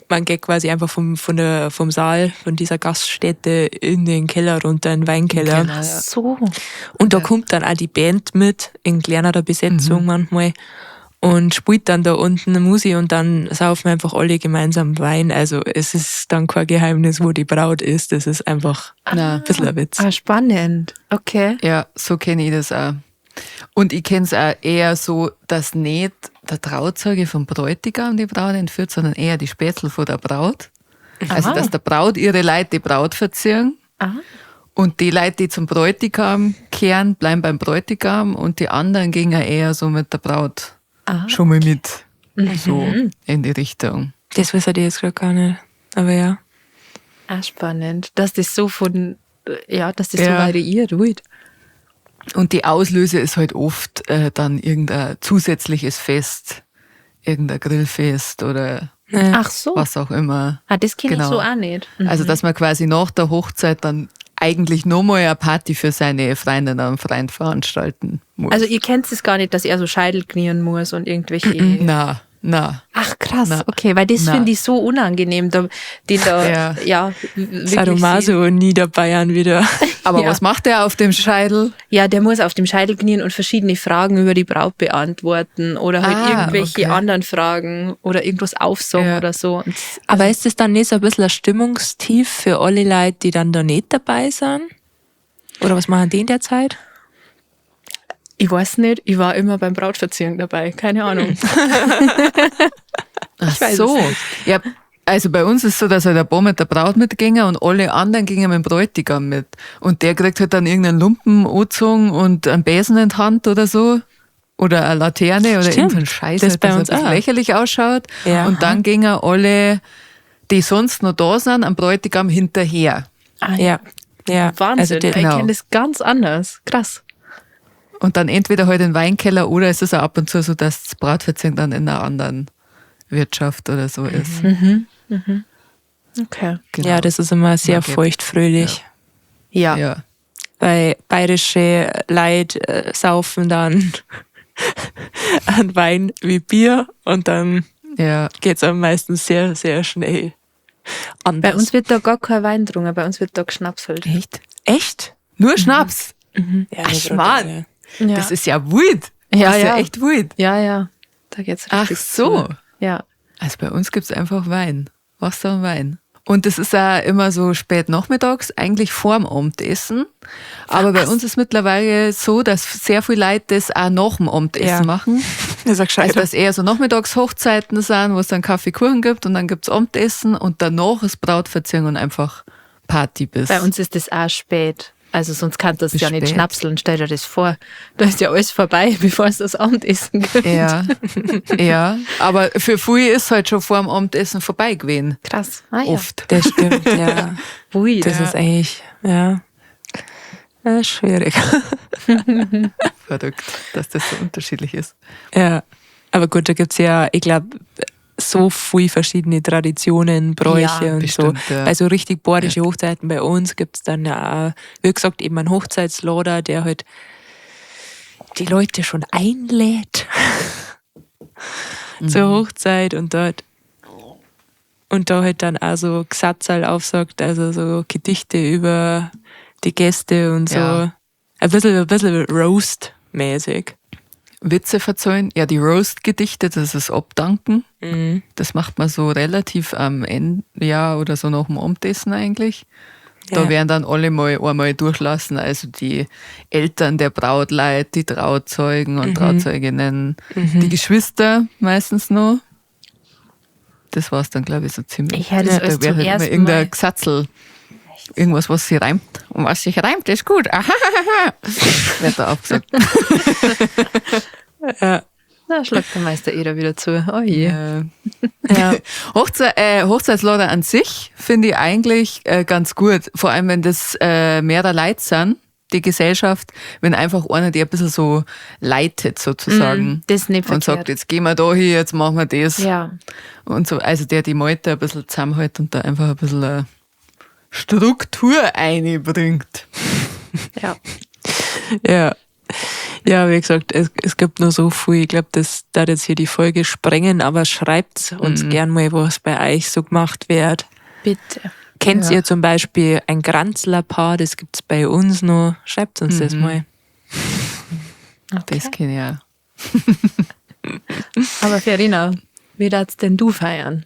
Man geht quasi einfach vom Saal, von dieser Gaststätte in den Keller runter, in den Weinkeller. Keller, ja. So. Und da kommt dann auch die Band mit, in kleinerer Besetzung manchmal, und spielt dann da unten eine Musik und dann saufen einfach alle gemeinsam Wein. Also es ist dann kein Geheimnis, wo die Braut ist. Das ist einfach Na. ein bisschen ein Witz. Ah, spannend. Okay. Ja, so kenne ich das auch. Und ich kenne es auch eher so, dass nicht der Trauzeuge vom Bräutigam die Braut entführt, sondern eher die Spätzl von der Braut. Also, dass der Braut ihre Leute die Braut verziehen. Ah. Und die Leute, die zum Bräutigam kehren, bleiben beim Bräutigam und die anderen gehen ja eher so mit der Braut schon mal mit. So in die Richtung. Das weiß ich jetzt gerade gar nicht. Aber ja. Ah, spannend. Dass das so von, ja, dass das so Ja. variiert. Gut. Und die Auslöse ist halt oft dann irgendein zusätzliches Fest, irgendein Grillfest oder Ach so. was auch immer. Ah, das kenne Genau. ich so auch nicht. Mhm. Also, dass man quasi nach der Hochzeit dann eigentlich nochmal eine Party für seine Freundinnen und Freund veranstalten muss. Also ihr kennt es gar nicht, dass er so Scheitel knien muss und irgendwelche. Na, na. Ach krass, Na. okay, weil das Na. finde ich so unangenehm, da, den da, ja, Ja. wirklich Sadomaso und Niederbayern wieder. Aber Ja. was macht der auf dem Scheitel? Ja, der muss auf dem Scheitel knien und verschiedene Fragen über die Braut beantworten oder halt Ah, irgendwelche okay. anderen Fragen oder irgendwas aufsagen Ja. oder so. Und Aber ist das dann nicht so ein bisschen ein Stimmungstief für alle Leute, die dann da nicht dabei sind? Oder was machen die in der Zeit? ich weiß nicht, ich war immer beim Brautverziehung dabei, keine Ahnung. Ach weiß so. es Ja, also bei uns ist so, dass halt der Paar mit der Braut mitgingen und alle anderen gingen mit dem Bräutigam mit. Und der kriegt halt dann irgendeinen Lumpen angezogen und einen Besen in die Hand oder so. Oder eine Laterne oder Stimmt. irgendeinen Scheiß, Das halt, bei dass er uns ein bisschen auch. lächerlich ausschaut. Ja. Und dann gingen alle, die sonst noch da sind, am Bräutigam hinterher. Ah, Ja. Ja. Wahnsinn, Also die, ich Genau. kenne das ganz anders. Krass. Und dann entweder halt in den Weinkeller oder es ist auch ab und zu so, dass das Brautverziehen dann in einer anderen Wirtschaft oder so ist. Okay. Genau. Ja, das ist immer sehr Man geht- feuchtfröhlich. Ja. ja. Weil bayerische Leute saufen dann an Wein wie Bier und dann Ja. geht's am meisten sehr, sehr schnell anders. Bei uns wird da gar kein Wein getrunken, bei uns wird da geschnapselt. Echt? Echt? Nur Schnaps. Ja, Ach, Schmarrn. Ja. Das ist ja wild. Ja, das ist ja, ja. echt wild. ja, ja. Da geht's Ach richtig so. zu. Ja. Also bei uns gibt's einfach Wein. Wasser und Wein. Und das ist auch immer so spät nachmittags, eigentlich vorm Abendessen. Aber bei uns ist mittlerweile so, dass sehr viele Leute das auch nach dem Abendessen Ja. machen. Das ist auch gescheit. Also dass eher so Nachmittagshochzeiten sind, wo es dann Kaffee, Kuchen gibt und dann gibt's Abendessen und danach ist Brautverziehung und einfach Party bis. Bei uns ist das auch spät. Also sonst kann das Bis ja nicht spät. schnapseln, stell dir das vor. Da ist ja alles vorbei, bevor es das Abendessen gibt. Ja, ja. Aber für viele ist halt schon vor dem Abendessen vorbei gewesen. Krass. Ah, ja. Oft. Das stimmt, ja. Ui, Das ist eigentlich, ja, ja schwierig. Verrückt, dass das so unterschiedlich ist. Ja, aber gut, da gibt's ja, ich glaube, so viel verschiedene Traditionen, Bräuche Ja, und bestimmt, so. ja. Also richtig bayerische Hochzeiten bei uns gibt's dann ja auch, wie gesagt, eben einen Hochzeitslader, der halt die Leute schon einlädt zur Hochzeit und dort und da halt dann auch so Gesatzerl aufsagt, also so Gedichte über die Gäste und so. Ja. Ein bisschen Roast-mäßig. Witze verzeihen. Ja, die Roast-Gedichte, das ist Abdanken. Mhm. Das macht man so relativ am Ende, ja, oder so nach dem Abendessen eigentlich. Da Ja. werden dann alle mal einmal durchlassen, also die Eltern der Brautleute, die Trauzeugen und Trauzeuginnen, die Geschwister meistens noch. Das war's dann, glaube ich, so ziemlich. Ich höre das alles da wäre zum halt immer ersten irgendein Mal. Gesatzel. Irgendwas, was sich reimt. Und was sich reimt, ist gut. Ahahaha. Wird da aufgesagt. Ja. Da schlagt der Meister Eder wieder zu. Oh je. Ja. Hochzeitslader an sich finde ich eigentlich ganz gut. Vor allem, wenn das mehrere Leute sind, die Gesellschaft, wenn einfach einer, die ein bisschen so leitet sozusagen. Das ist nicht und sagt, jetzt gehen wir da hin, jetzt machen wir das. Ja. Und so, also der die Meute ein bisschen zusammenhält und da einfach ein bisschen eine Struktur einbringt. Ja. Ja. Ja, wie gesagt, es gibt nur so viel. Ich glaube, das darf jetzt hier die Folge sprengen, aber schreibt uns gern mal, was bei euch so gemacht wird. Bitte. Kennt ihr zum Beispiel ein Granzlerpaar? Das gibt's bei uns noch. Schreibt uns das mal. Okay. Das kenn ich auch. Aber Verena, wie darfst denn du feiern?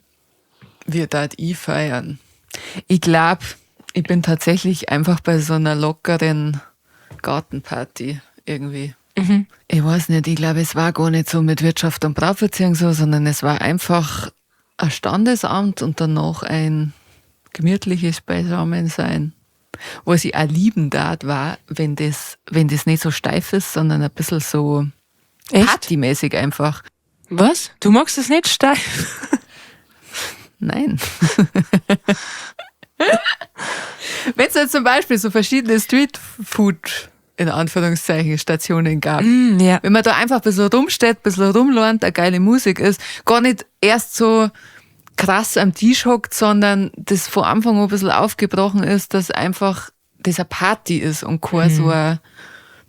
Wie darf ich feiern? Ich glaub, ich bin tatsächlich einfach bei so einer lockeren Gartenparty irgendwie. Ich weiß nicht, ich glaub, es war gar nicht so mit Wirtschaft und Brautverziehung so, sondern es war einfach ein Standesamt und danach ein gemütliches Beisammensein. Was ich auch lieben darf, war, wenn das nicht so steif ist, sondern ein bisschen so Echt? partymäßig einfach. Was? Du magst es nicht steif? Nein. Wenn es jetzt zum Beispiel so verschiedene Streetfood in Anführungszeichen Stationen gab. Ja. Wenn man da einfach ein bisschen rumsteht, ein bisschen rumlernt, eine geile Musik ist, gar nicht erst so krass am Tisch hockt, sondern das von Anfang an ein bisschen aufgebrochen ist, dass einfach das eine Party ist und kein so ein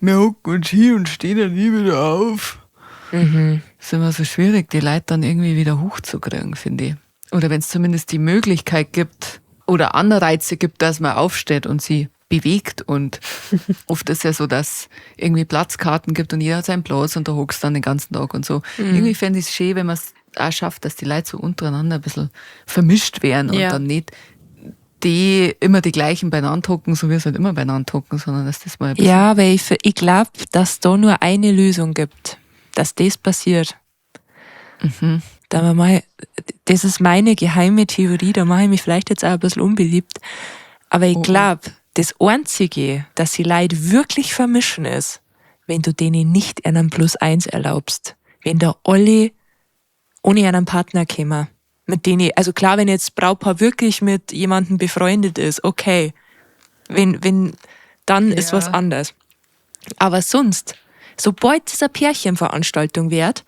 wir hocken uns hin und stehen dann nie wieder auf. Das ist immer so schwierig, die Leute dann irgendwie wieder hochzukriegen, finde ich. Oder wenn es zumindest die Möglichkeit gibt oder Anreize gibt, dass man aufsteht und sie bewegt. Und oft ist ja so, dass irgendwie Platzkarten gibt und jeder hat seinen Platz und da hockst du dann den ganzen Tag und so. Irgendwie fände ich es schön, wenn man es auch schafft, dass die Leute so untereinander ein bisschen vermischt werden und dann nicht die immer die gleichen beieinander hocken, so wie es halt immer beieinander hocken, sondern dass das mal ein bisschen. Ja, weil ich glaube, dass da nur eine Lösung gibt, dass das passiert. Da wir mal, das ist meine geheime Theorie, da mache ich mich vielleicht jetzt auch ein bisschen unbeliebt, aber ich glaube, das Einzige, dass sie Leute wirklich vermischen ist, wenn du denen nicht einen +1 erlaubst. Wenn da alle ohne einen Partner kommen. Mit denen, also klar, wenn jetzt Brautpaar wirklich mit jemandem befreundet ist, okay. Wenn, dann ist was anders. Aber sonst, sobald es eine Pärchenveranstaltung wird,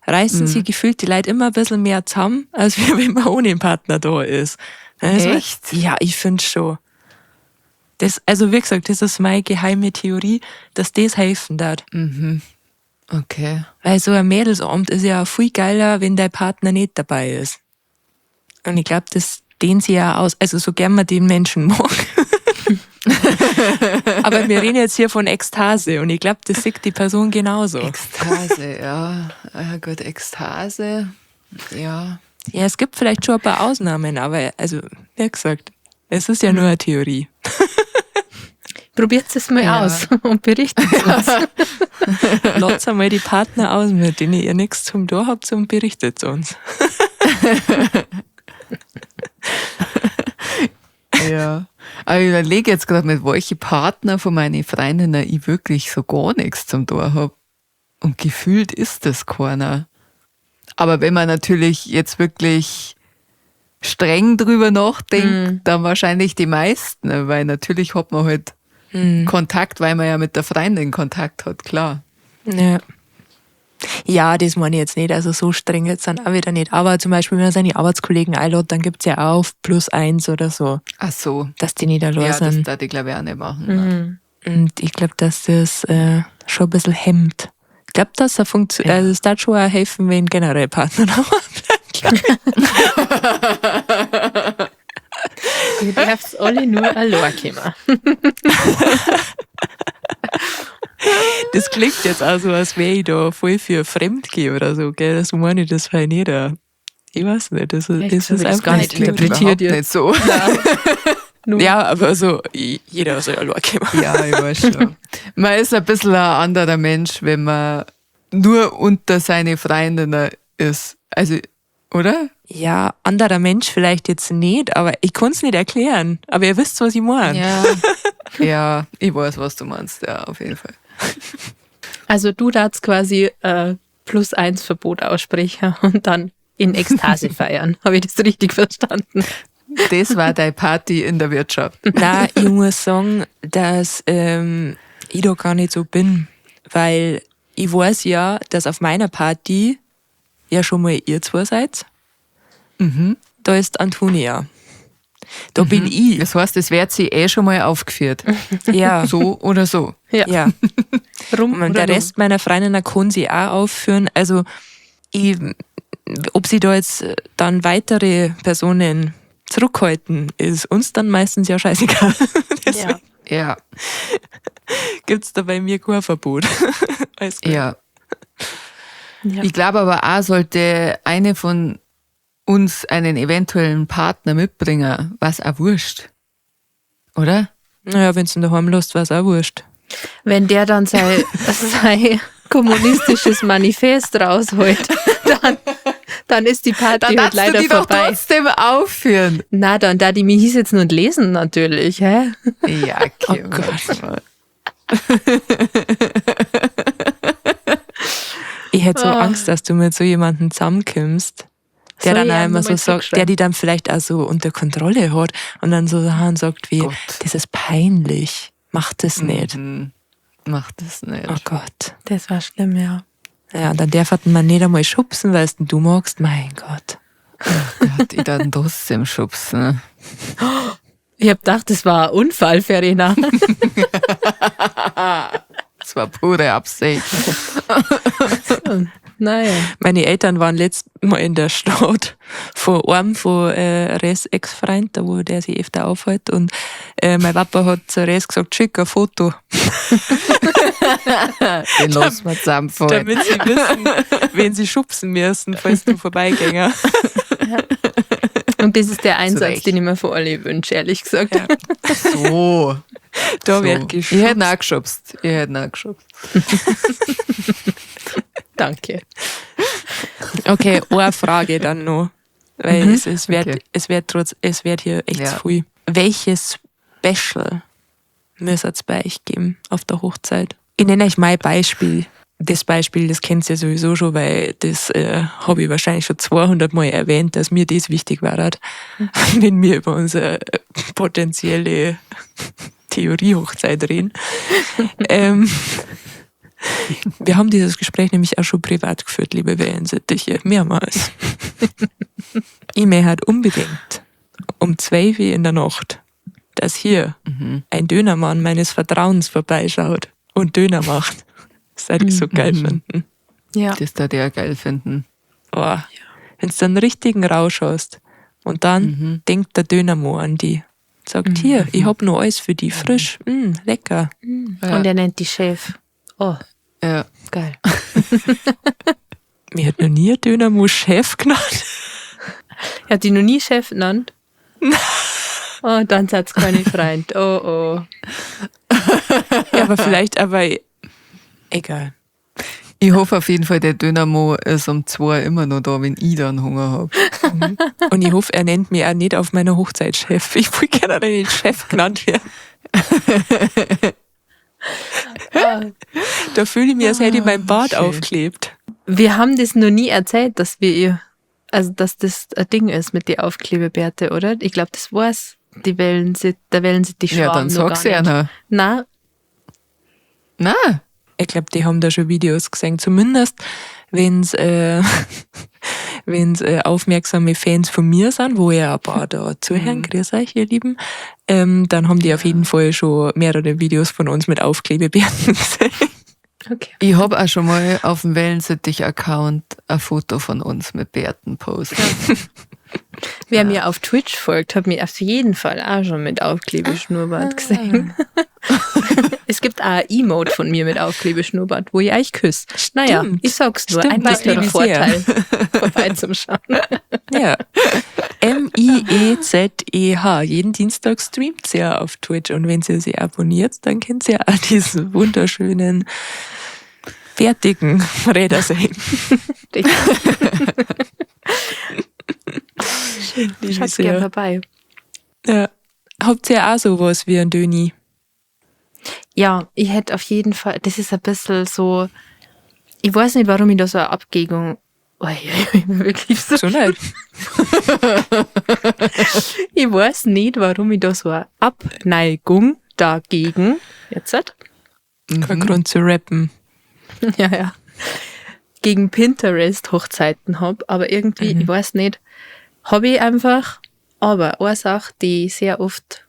reißen sie gefühlt die Leute immer ein bisschen mehr zusammen, als wenn man ohne einen Partner da ist. Also, Echt? Ja, ich finde schon. Das, also wie gesagt, das ist meine geheime Theorie, dass das helfen darf. Okay. Weil so ein Mädelsamt ist ja auch viel geiler, wenn dein Partner nicht dabei ist. Und ich glaub, das dehnt sich ja aus. Also so gern man den Menschen mag. Aber wir reden jetzt hier von Ekstase und ich glaub, das sieht die Person genauso. Ekstase, ja. Ja gut, Ekstase, ja. Ja, es gibt vielleicht schon ein paar Ausnahmen, aber also, wie gesagt, es ist ja nur eine Theorie. Probiert es mal aus und berichtet uns. Lasst einmal die Partner aus, mit denen ihr nichts zum Tor habt und berichtet uns. Ja. Aber ich überlege jetzt gerade, mit welchen Partner von meinen Freundinnen ich wirklich so gar nichts zum Tor hab. Und gefühlt ist das keiner. Aber wenn man natürlich jetzt wirklich streng drüber nachdenkt, dann wahrscheinlich die meisten, weil natürlich hat man halt Kontakt, weil man ja mit der Freundin Kontakt hat, klar. Ja. Ja, das meine ich jetzt nicht. Also so streng jetzt dann auch wieder nicht. Aber zum Beispiel, wenn man seine Arbeitskollegen einlädt, dann gibt's ja auch +1 oder so. Ach so. Dass die nicht allein Ja, das sind. darf ich, glaub ich, auch nicht machen. Ne? Und ich glaub, dass das schon ein bisschen hemmt. Ich glaub, dass er funktio-, also es darf schon auch helfen, wenn generell Partner da bleibt, glaub ich. Ihr dürft alle nur allein kommen. Das klingt jetzt auch so, als wäre ich da voll für Fremdgehen oder so, gell? Das meine ich, das fällt nicht da. Ich weiß nicht, das ist, Echt? das So ist will ich's einfach gar nicht nicht interpretiert Überhaupt jetzt. nicht so. Nur. Ja, aber so, jeder soll allein kommen. Ja, ich weiß schon. Man ist ein bisschen ein anderer Mensch, wenn man nur unter seine Freundinnen ist. Also, oder? Ja, anderer Mensch vielleicht jetzt nicht, aber ich kann's nicht erklären. Aber ihr wisst, was ich meine. Ja. Ja, ich weiß, was du meinst, ja, auf jeden Fall. Also du darfst quasi +1 Verbot aussprechen und dann in Ekstase feiern. Habe ich das richtig verstanden? Das war deine Party in der Wirtschaft. Nein, ich muss sagen, dass ich da gar nicht so bin, weil ich weiß ja, dass auf meiner Party ja schon mal ihr zwei seid. Da ist Antonia. Da bin ich. Das heißt, es wird sie eh schon mal aufgeführt. Ja. So oder so. Ja. Ja. Rum Und oder der Rest meiner Freundinnen kann sie auch aufführen. Also, ob sie da jetzt dann weitere Personen zurückhalten, ist uns dann meistens ja scheißegal. Deswegen Ja. Ja. gibt's da bei mir kein Verbot. Alles gut. Ja. Ja. Ich glaube aber auch, sollte eine von uns einen eventuellen Partner mitbringen, was auch wurscht. Oder? Naja, wenn's ihn daheim lässt, war's auch wurscht. Wenn der dann sein kommunistisches Manifest rausholt, dann ist die Party Dann halt darfst du leider die doch vorbei. trotzdem aufführen. Na, dann da die mich hinsetzen und lesen natürlich, hä? Ja, okay. Oh Gott. Ich hätte so Angst, dass du mit so jemandem zusammenkommst, der Soll dann ich auch ihm immer so nochmal sagt, der zurückschreiben? die dann vielleicht auch so unter Kontrolle hat und dann so Sachen sagt wie, Gott. das ist peinlich, mach das nicht. Mach das nicht. Oh Gott. Das war schlimm, ja. Ja, und dann darf man nicht einmal schubsen, weil es denn du magst. Mein Gott. Oh Gott, ich darf ihn trotzdem schubsen. Ich hab gedacht, das war ein Unfall, Verena. Das war pure Absicht. Naja. Meine Eltern waren letztes Mal in der Stadt vor einem von Res Ex-Freund, da wo der sich öfter aufhält. Und mein Papa hat zu Res gesagt, schick ein Foto, Den lassen wir zusammenfallen. damit sie wissen, wen sie schubsen müssen, falls du vorbeigänger. Und das ist der Einsatz, Recht. den ich mir für alle wünsche, ehrlich gesagt. Ja. So. Da so. wird geschubst. Ich hätte auch geschubst. Ich hätte auch geschubst. Danke. Okay, eine Frage dann noch. Weil es wird, Okay. es wird trotz, es wird hier echt Ja. zu viel. Welches Special müsst es bei euch geben auf der Hochzeit? Ich nenne euch mein Beispiel. Das Beispiel, das kennt ihr sowieso schon, weil das habe ich wahrscheinlich schon 200 Mal erwähnt, dass mir das wichtig war, wenn wir über unsere potenzielle Theorie-Hochzeit reden. Wir haben dieses Gespräch nämlich auch schon privat geführt, liebe Wellensittiche, mehrmals. Ich möchte halt unbedingt um 12 Uhr in der Nacht, dass hier ein Dönermann meines Vertrauens vorbeischaut und Döner macht. Das würde ich so geil finden. Ja. Das da der geil finden. Oh, wenn du dann einen richtigen Rausch hast und dann denkt der Dönermann an die. Sagt, hier, ich hab noch alles für die, frisch, lecker. Ja. Und er nennt die Chef. Oh, Ja. geil. Mir hat noch nie ein Dönermann Chef genannt. Er hat die noch nie Chef genannt. Oh, dann hat's keine Freund. Oh, oh. Ja, aber vielleicht, aber egal. Ich hoffe auf jeden Fall, der Dönermo ist um 2 immer noch da, wenn ich dann Hunger habe. Und ich hoffe, er nennt mich auch nicht auf meiner Hochzeit Chef. Ich will gerne nicht Chef genannt werden. Da fühle ich mich, als hätte ich mein Bart schön. aufklebt. Wir haben das noch nie erzählt, dass wir ihr, also dass das ein Ding ist mit den Aufklebebärte, oder? Ich glaube, das war's. Die der Wellensittich Ja, dann sag's ja ja noch. Na, Nein. Ich glaube, die haben da schon Videos gesehen. Zumindest, wenn's wenn's aufmerksame Fans von mir sind, wo ja ein paar da zuhören, grüß euch, ihr Lieben, dann haben die auf jeden Fall schon mehrere Videos von uns mit Aufklebebärten gesehen. okay. Ich habe auch schon mal auf dem Wellensittich-Account ein Foto von uns mit Bärten postet. Wer mir auf Twitch folgt, hat mich auf jeden Fall auch schon mit Aufklebeschnurrbart gesehen. Es gibt auch ein Emote von mir mit Aufklebeschnurrbart, wo ich euch küsse. Naja, Stimmt. ich sag's nur, Stimmt, ein das weiterer liebe ich sehr. Vorteil, vorbei zum Schauen. Ja. M-I-E-Z-E-H. Jeden Dienstag streamt sie ja auf Twitch. Und wenn sie sie abonniert, dann kennt sie ja auch diesen wunderschönen, fertigen Räder sehen. Liebe Schaut sehr. gern vorbei. Ja. Habt ihr auch sowas wie ein Döni? Ja, ich hätte auf jeden Fall, das ist ein bisschen so, Ich weiß nicht, warum ich da so eine Abgägung. Oh, ja, ich bin wirklich so. Gesundheit. Ich weiß nicht, warum ich da so eine Abneigung dagegen. Jetzt hat. Kein Grund zu rappen. Ja, ja. Gegen Pinterest-Hochzeiten hab, aber irgendwie, ich weiß nicht, habe ich einfach. Aber eine Sache, die ich sehr oft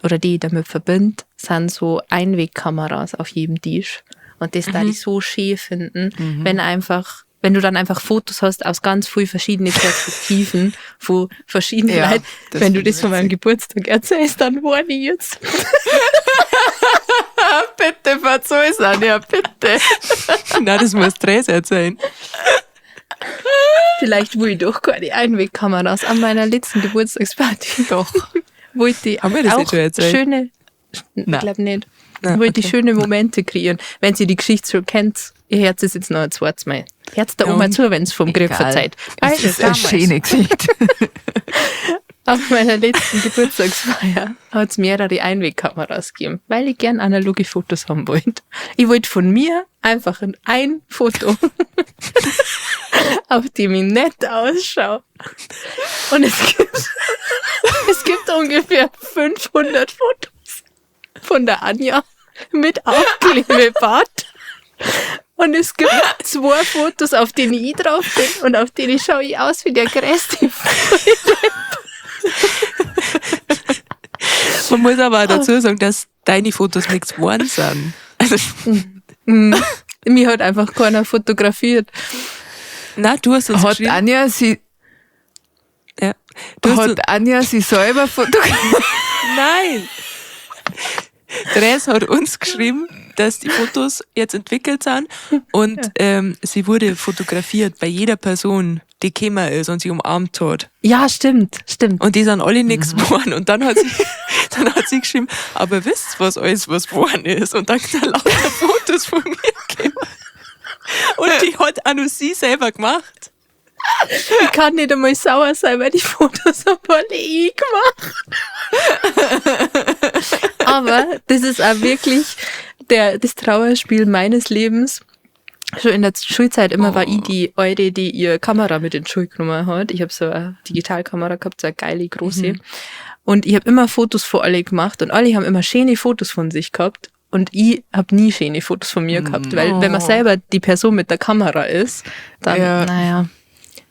oder die ich damit verbinde, sind so Einwegkameras auf jedem Tisch. Und das da ich so schön finden, wenn einfach, wenn du dann einfach Fotos hast aus ganz vielen verschiedenen Perspektiven von verschiedenen Ja, Leuten. das Wenn du find ich das von meinem witzig. Geburtstag erzählst, dann warne ich jetzt. Bitte verzeih's, Anja, bitte. Nein, das muss Therese erzählen. Vielleicht will ich doch keine Einwegkameras an meiner letzten Geburtstagsparty. Doch. Wollte ich Haben wir das auch nicht schon erzählt? schöne, ich Nein. glaube nicht. Nein, Wollte ich okay. schöne Momente kreieren. Wenn sie die Geschichte schon kennt, ihr Herz ist jetzt noch ein zweites Mal. Herz der Ja, Oma und? zu, wenn es vom Griff Egal. verzeiht. Es Also, ist eine damals, schöne Geschichte. Auf meiner letzten Geburtstagsfeier hat es mehrere Einwegkameras gegeben, weil ich gern analoge Fotos haben wollte. Ich wollte von mir einfach ein Foto, auf dem ich nett ausschaue. Und es gibt ungefähr 500 Fotos von der Anja mit Aufklebebart. Und es gibt zwei Fotos, auf denen ich drauf bin und auf denen schaue ich aus wie der größte Man muss aber auch dazu sagen, dass deine Fotos nichts geworden sind. Also, Mir hat einfach keiner fotografiert. nein, du hast uns Hat geschrieben. Anja sie, Ja. Du hast uns, hat Anja sie selber fotografiert? nein! Therese hat uns geschrieben, dass die Fotos jetzt entwickelt sind und sie wurde fotografiert bei jeder Person, die gekommen ist und sie umarmt hat. Ja, stimmt, stimmt. Und die sind alle nichts geworden. Und dann hat sie, dann hat sie geschrieben, aber wisst ihr, was alles was geworden ist? Und dann sind lauter Fotos von mir gekommen. Und die hat auch nur sie selber gemacht. Ich kann nicht einmal sauer sein, weil die Fotos habe alle ich gemacht. Aber das ist auch wirklich das Trauerspiel meines Lebens. Schon in der Schulzeit immer war ich die Eure, die ihre Kamera mit in die Schule genommen hat. Ich habe so eine Digitalkamera gehabt, so eine geile, große. Und ich habe immer Fotos von alle gemacht und alle haben immer schöne Fotos von sich gehabt. Und ich habe nie schöne Fotos von mir gehabt, weil wenn man selber die Person mit der Kamera ist, dann, Ja.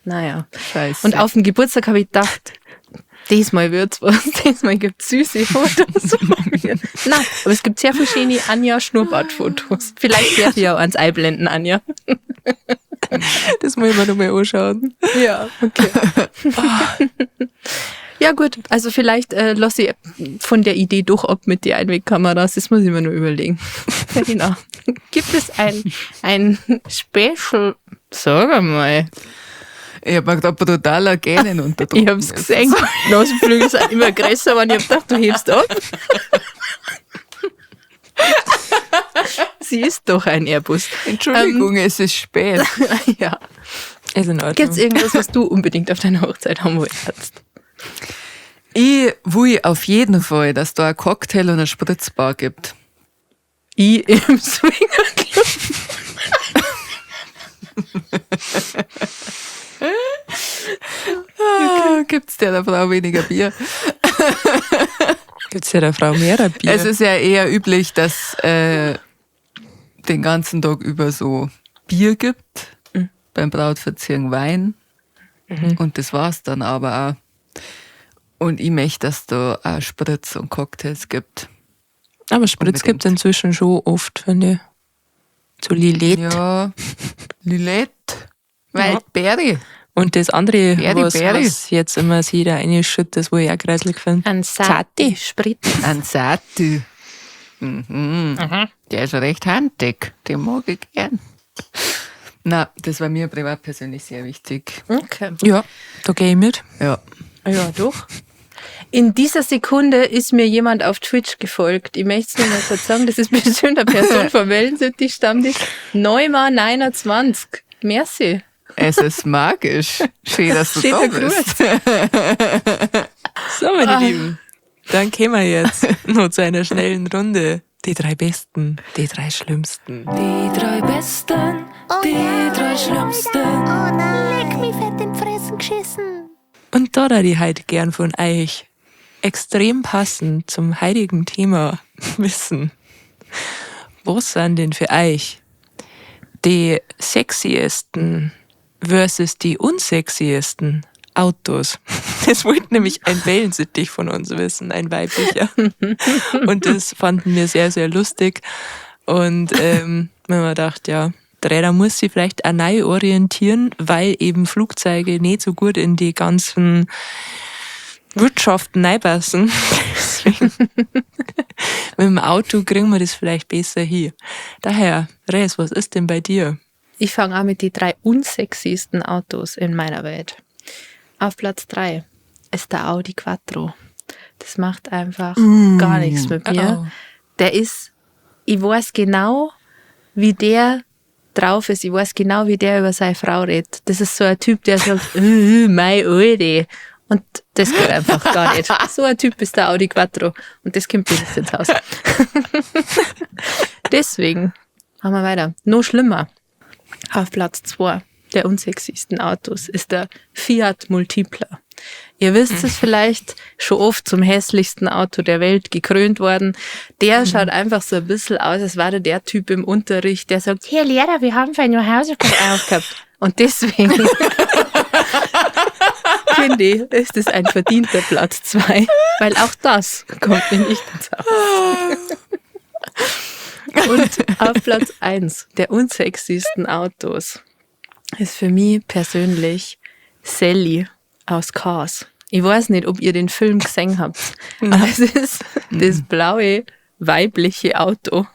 naja. Scheiße. Und auf dem Geburtstag habe ich gedacht, diesmal wird's was, diesmal gibt's süße Fotos von mir. Nein, aber es gibt sehr viele schöne Anja Schnurrbart-Fotos. Vielleicht darf ich auch ans Ei blenden, Anja. Das muss ich mir nochmal anschauen. Ja, okay. Ja gut, also vielleicht lasse ich von der Idee doch ab mit den Einwegkameras. Das muss ich mir nur überlegen. Genau. Gibt es ein Special? Sag mal. Ich hab mir gerade brutaler Gähnen unterdrückt. Ich hab's gesehen. Nasenflügel sind immer größer, und ich hab gedacht, du hebst ab. Sie ist doch ein Airbus. Entschuldigung, es ist spät. Ja. Ist in Ordnung. Gibt's irgendwas, was du unbedingt auf deiner Hochzeit haben wolltest? Ich will auf jeden Fall, dass da ein Cocktail und eine Spritzbar gibt. Ich im Swingerclub. Ah, gibt's der Frau weniger Bier? Gibt's ja der Frau mehr Bier? Es ist ja eher üblich, dass den ganzen Tag über so Bier gibt. Beim Brautverziehen Wein. Und das war's dann aber auch. Und ich möchte, dass da auch Spritz und Cocktails gibt. Aber Spritz gibt's inzwischen schon oft, finde ich. So Lillet. Ja, Lillet, Wildbeere. Und das andere, Berry, was, Berry. was jetzt immer jeder reinschüttet, das wo ich auch kreislig finde. Ein Zati. Spritz. Ein Sati. Mhm. Der ist recht handig. Den mag ich gern. Na, das war mir privat persönlich sehr wichtig. Okay. Ja, da gehe ich mit. Ja. Ja, doch. In dieser Sekunde ist mir jemand auf Twitch gefolgt. Ich möchte es nur mal kurz sagen, das ist bestimmt eine Person vom Wellensittich Stammtisch. Neumann 29. Merci. Es ist magisch. Schön, dass du Schöner da bist. So, meine Lieben, dann kämen wir jetzt noch zu einer schnellen Runde Die drei besten, die drei schlimmsten. Die drei besten, die drei schlimmsten. Oh nein. Leck mich fett in Fressen geschissen. Und da da die halt gern von euch extrem passend zum heutigen Thema wissen. Was sind denn für euch die sexiesten versus die unsexiesten Autos? Das wollte nämlich ein Wellensittich von uns wissen, ein weiblicher. Und das fanden wir sehr, sehr lustig. Und wenn man gedacht, ja, der muss sich vielleicht auch neu orientieren, weil eben Flugzeuge nicht so gut in die ganzen Wirtschaften reinpassen. Deswegen, mit dem Auto kriegen wir das vielleicht besser hin. Daher, Res, was ist denn bei dir? Ich fange an mit den drei unsexiesten Autos in meiner Welt. Auf Platz 3 ist der Audi Quattro. Das macht einfach gar nichts mit mir. Oh. Der ist, ich weiß genau, wie der drauf ist. Ich weiß genau, wie der über seine Frau redet. Das ist so ein Typ, der sagt, mei Audi. Und das geht einfach gar nicht. So ein Typ ist der Audi Quattro. Und das kommt mir nicht ins Haus. Deswegen machen wir weiter. Noch schlimmer. Auf Platz 2 der unsexiesten Autos ist der Fiat Multipla. Ihr wisst es vielleicht, schon oft zum hässlichsten Auto der Welt gekrönt worden. Der schaut einfach so ein bisschen aus, als war der Typ im Unterricht, der sagt, Herr Lehrer, wir haben für eine Hausaufgabe aufgehabt. Und deswegen finde ich, ist es ein verdienter Platz 2, weil auch das kommt mir nicht ins Haus. Und auf Platz 1 der unsexiesten Autos ist für mich persönlich Sally aus Cars. Ich weiß nicht, ob ihr den Film gesehen habt, aber es ist das blaue weibliche Auto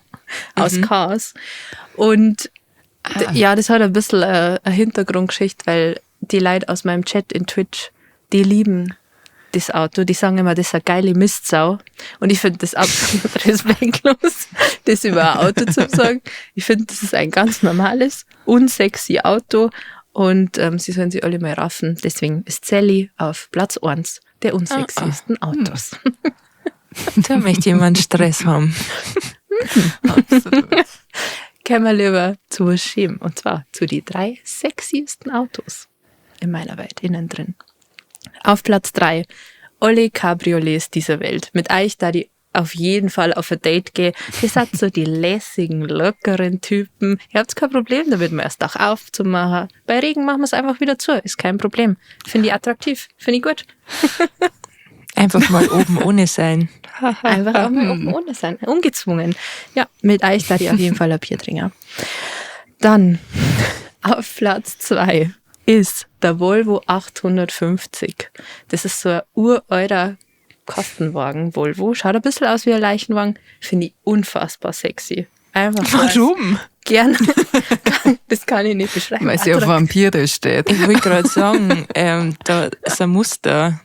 aus Cars. Und ja, das hat ein bisschen eine Hintergrundgeschichte, weil die Leute aus meinem Chat in Twitch, die lieben das Auto. Die sagen immer, das ist eine geile Mistsau. Und ich finde das absolut respektlos, das über ein Auto zu sagen. Ich finde, das ist ein ganz normales, unsexy Auto. Und sie sollen sich alle mal raffen. Deswegen ist Sally auf Platz 1 der unsexiesten Autos. Da möchte jemand Stress haben. Absolut. Kommen wir lieber zu was Schönem. Und zwar zu die drei sexiesten Autos in meiner Welt, innen drin. Auf Platz 3, alle Cabriolets dieser Welt. Mit euch da die auf jeden Fall auf ein Date gehe. Ihr seid so die lässigen, lockeren Typen. Ihr habt kein Problem damit, mal erst Dach aufzumachen. Bei Regen machen wir es einfach wieder zu. Ist kein Problem. Finde ich attraktiv. Finde ich gut. Einfach mal oben ohne sein. Einfach auch mal oben ohne sein. Ungezwungen. Ja, mit euch da die auf jeden Fall ein Bier trinken. Dann auf Platz 2 ist der Volvo 850. Das ist so ein uralter Kastenwagen Volvo. Schaut ein bisschen aus wie ein Leichenwagen. Finde ich unfassbar sexy. Einfach so als Warum? Gern. Das kann ich nicht beschreiben. Weil sie auf Vampire steht. Ich wollte gerade sagen, da ist ein Muster.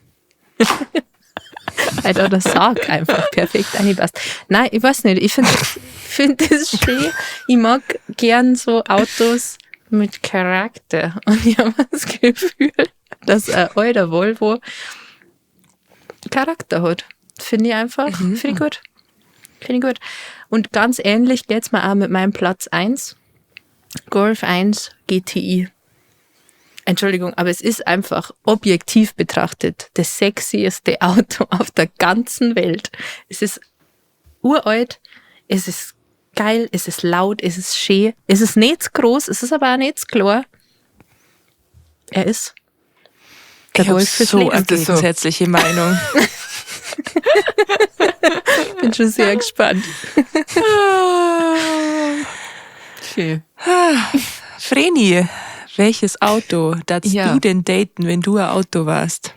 Weil da der Sarg einfach perfekt reinpasst. Nein, ich weiß nicht. Ich finde das schön. Ich mag gern so Autos mit Charakter. Und ich habe das Gefühl, dass ein alter Volvo Charakter hat. Finde ich einfach, finde ich gut. Finde ich gut. Und ganz ähnlich geht's mir auch mit meinem Platz 1. Golf 1 GTI. Entschuldigung, aber es ist einfach objektiv betrachtet das sexieste Auto auf der ganzen Welt. Es ist uralt, es ist geil, es ist laut, es ist schön, es ist nicht zu groß, es ist aber auch nicht zu klar. Er ist der Ich habe Golf fürs so Leben. eine Ist das so? gegensätzliche Meinung. Bin schon sehr gespannt. Schön. Vreni, welches Auto darfst Ja. du denn daten, wenn du ein Auto warst?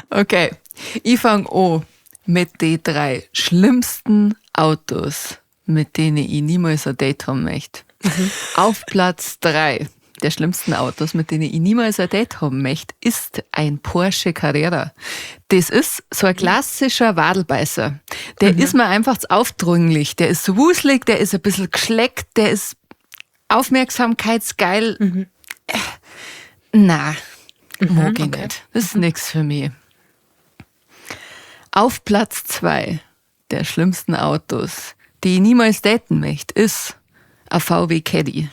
Okay, ich fange an mit den drei schlimmsten Autos, mit denen ich niemals ein Date haben möchte. Auf Platz 3 der schlimmsten Autos, mit denen ich niemals ein Date haben möchte, ist ein Porsche Carrera. Das ist so ein klassischer Wadelbeißer. Der ist mir einfach zu aufdringlich. Der ist wuselig, der ist ein bisschen geschleckt, der ist aufmerksamkeitsgeil. Na, mag ich nicht. Das ist nichts für mich. Auf Platz 2 der schlimmsten Autos, die ich niemals daten möchte, ist ein VW Caddy.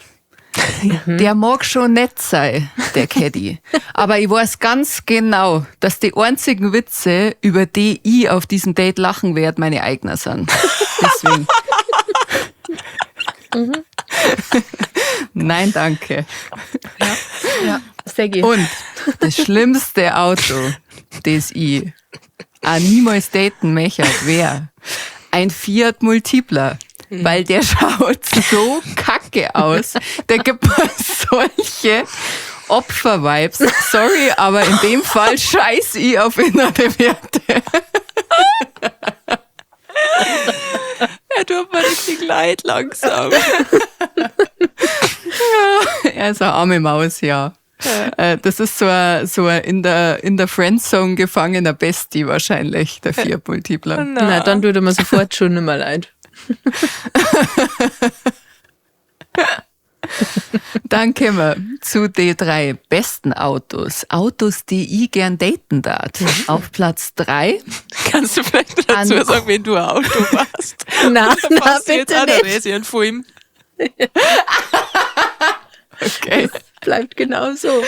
Der mag schon nett sein, der Caddy. Aber ich weiß ganz genau, dass die einzigen Witze, über die ich auf diesem Date lachen werde, meine eigenen sind. Deswegen. Nein, danke. Ja. Sehr Und das schlimmste Auto, das ich auch niemals daten möchte, wäre ein Fiat Multipla. Weil der schaut so kacke aus. Der gibt mir solche Opfer-Vibes. Sorry, aber in dem Fall scheiß ich auf innere Werte. Er tut mir richtig leid langsam. Er ist eine arme Maus, ja. Das ist so ein, in der Friendzone gefangener Bestie wahrscheinlich, der Fiat Multipla. Na, dann tut er mir sofort schon nicht mehr leid. Dann kommen wir zu den 3 besten Autos. Autos, die ich gern daten darf. Auf Platz 3. Kannst du vielleicht dazu sagen, wenn du ein Auto warst? Na, na, jetzt bitte auch nicht. noch einen Film. Okay. Das bleibt genau so.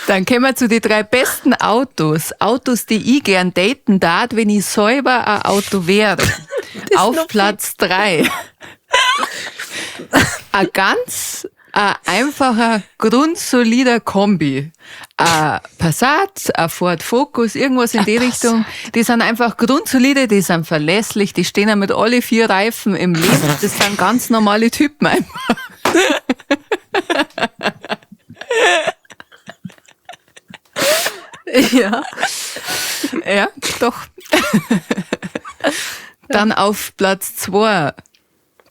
Dann kommen wir zu den 3 besten Autos. Autos, die ich gern daten darf, wenn ich selber ein Auto wäre. Auf Platz 3. Ein ganz einfacher, grundsolider Kombi. Ein Passat, ein Ford Focus, irgendwas in die Richtung. Die sind einfach grundsolide, die sind verlässlich, die stehen ja mit alle 4 Reifen im Leben. Das sind ganz normale Typen einfach. Ja. Ja, doch. Dann auf Platz 2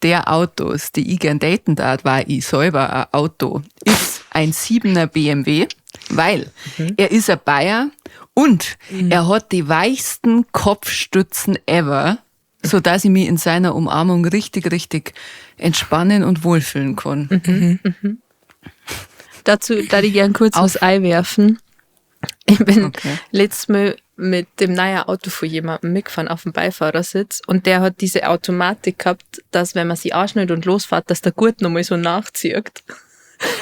der Autos, die ich gern daten darf, war ich selber ein Auto, ist ein 7er BMW, weil er ist ein Bayer und er hat die weichsten Kopfstützen ever, sodass ich mich in seiner Umarmung richtig, richtig entspannen und wohlfühlen kann. Dazu darf ich gern kurz was einwerfen. Ich bin letztes Mal mit dem neuen Auto von jemandem mitgefahren auf dem Beifahrersitz und der hat diese Automatik gehabt, dass wenn man sie anschnallt und losfährt, dass der Gurt nochmal so nachzieht.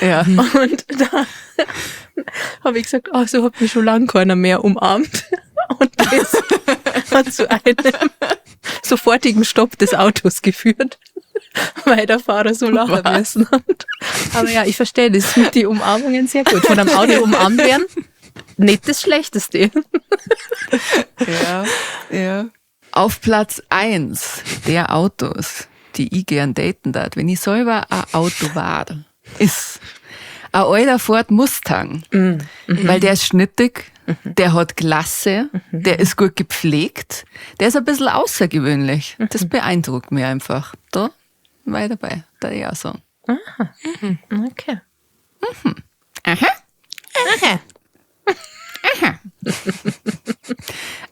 Ja. Und da habe ich gesagt, oh, so hat mich schon lange keiner mehr umarmt. Und das hat zu einem sofortigen Stopp des Autos geführt, weil der Fahrer so lachen müssen hat. Aber ja, ich verstehe das mit den Umarmungen sehr gut. Von einem Auto umarmt werden, nicht das Schlechteste. Ja, ja. Auf Platz 1 der Autos, die ich gern daten darf, wenn ich selber ein Auto war, ist ein alter Ford Mustang. Weil der ist schnittig, der hat Klasse, der ist gut gepflegt, der ist ein bisschen außergewöhnlich. Das beeindruckt mich einfach. Da war ich dabei, da ich auch so. Aha. Okay. Aha. Aha. Aha.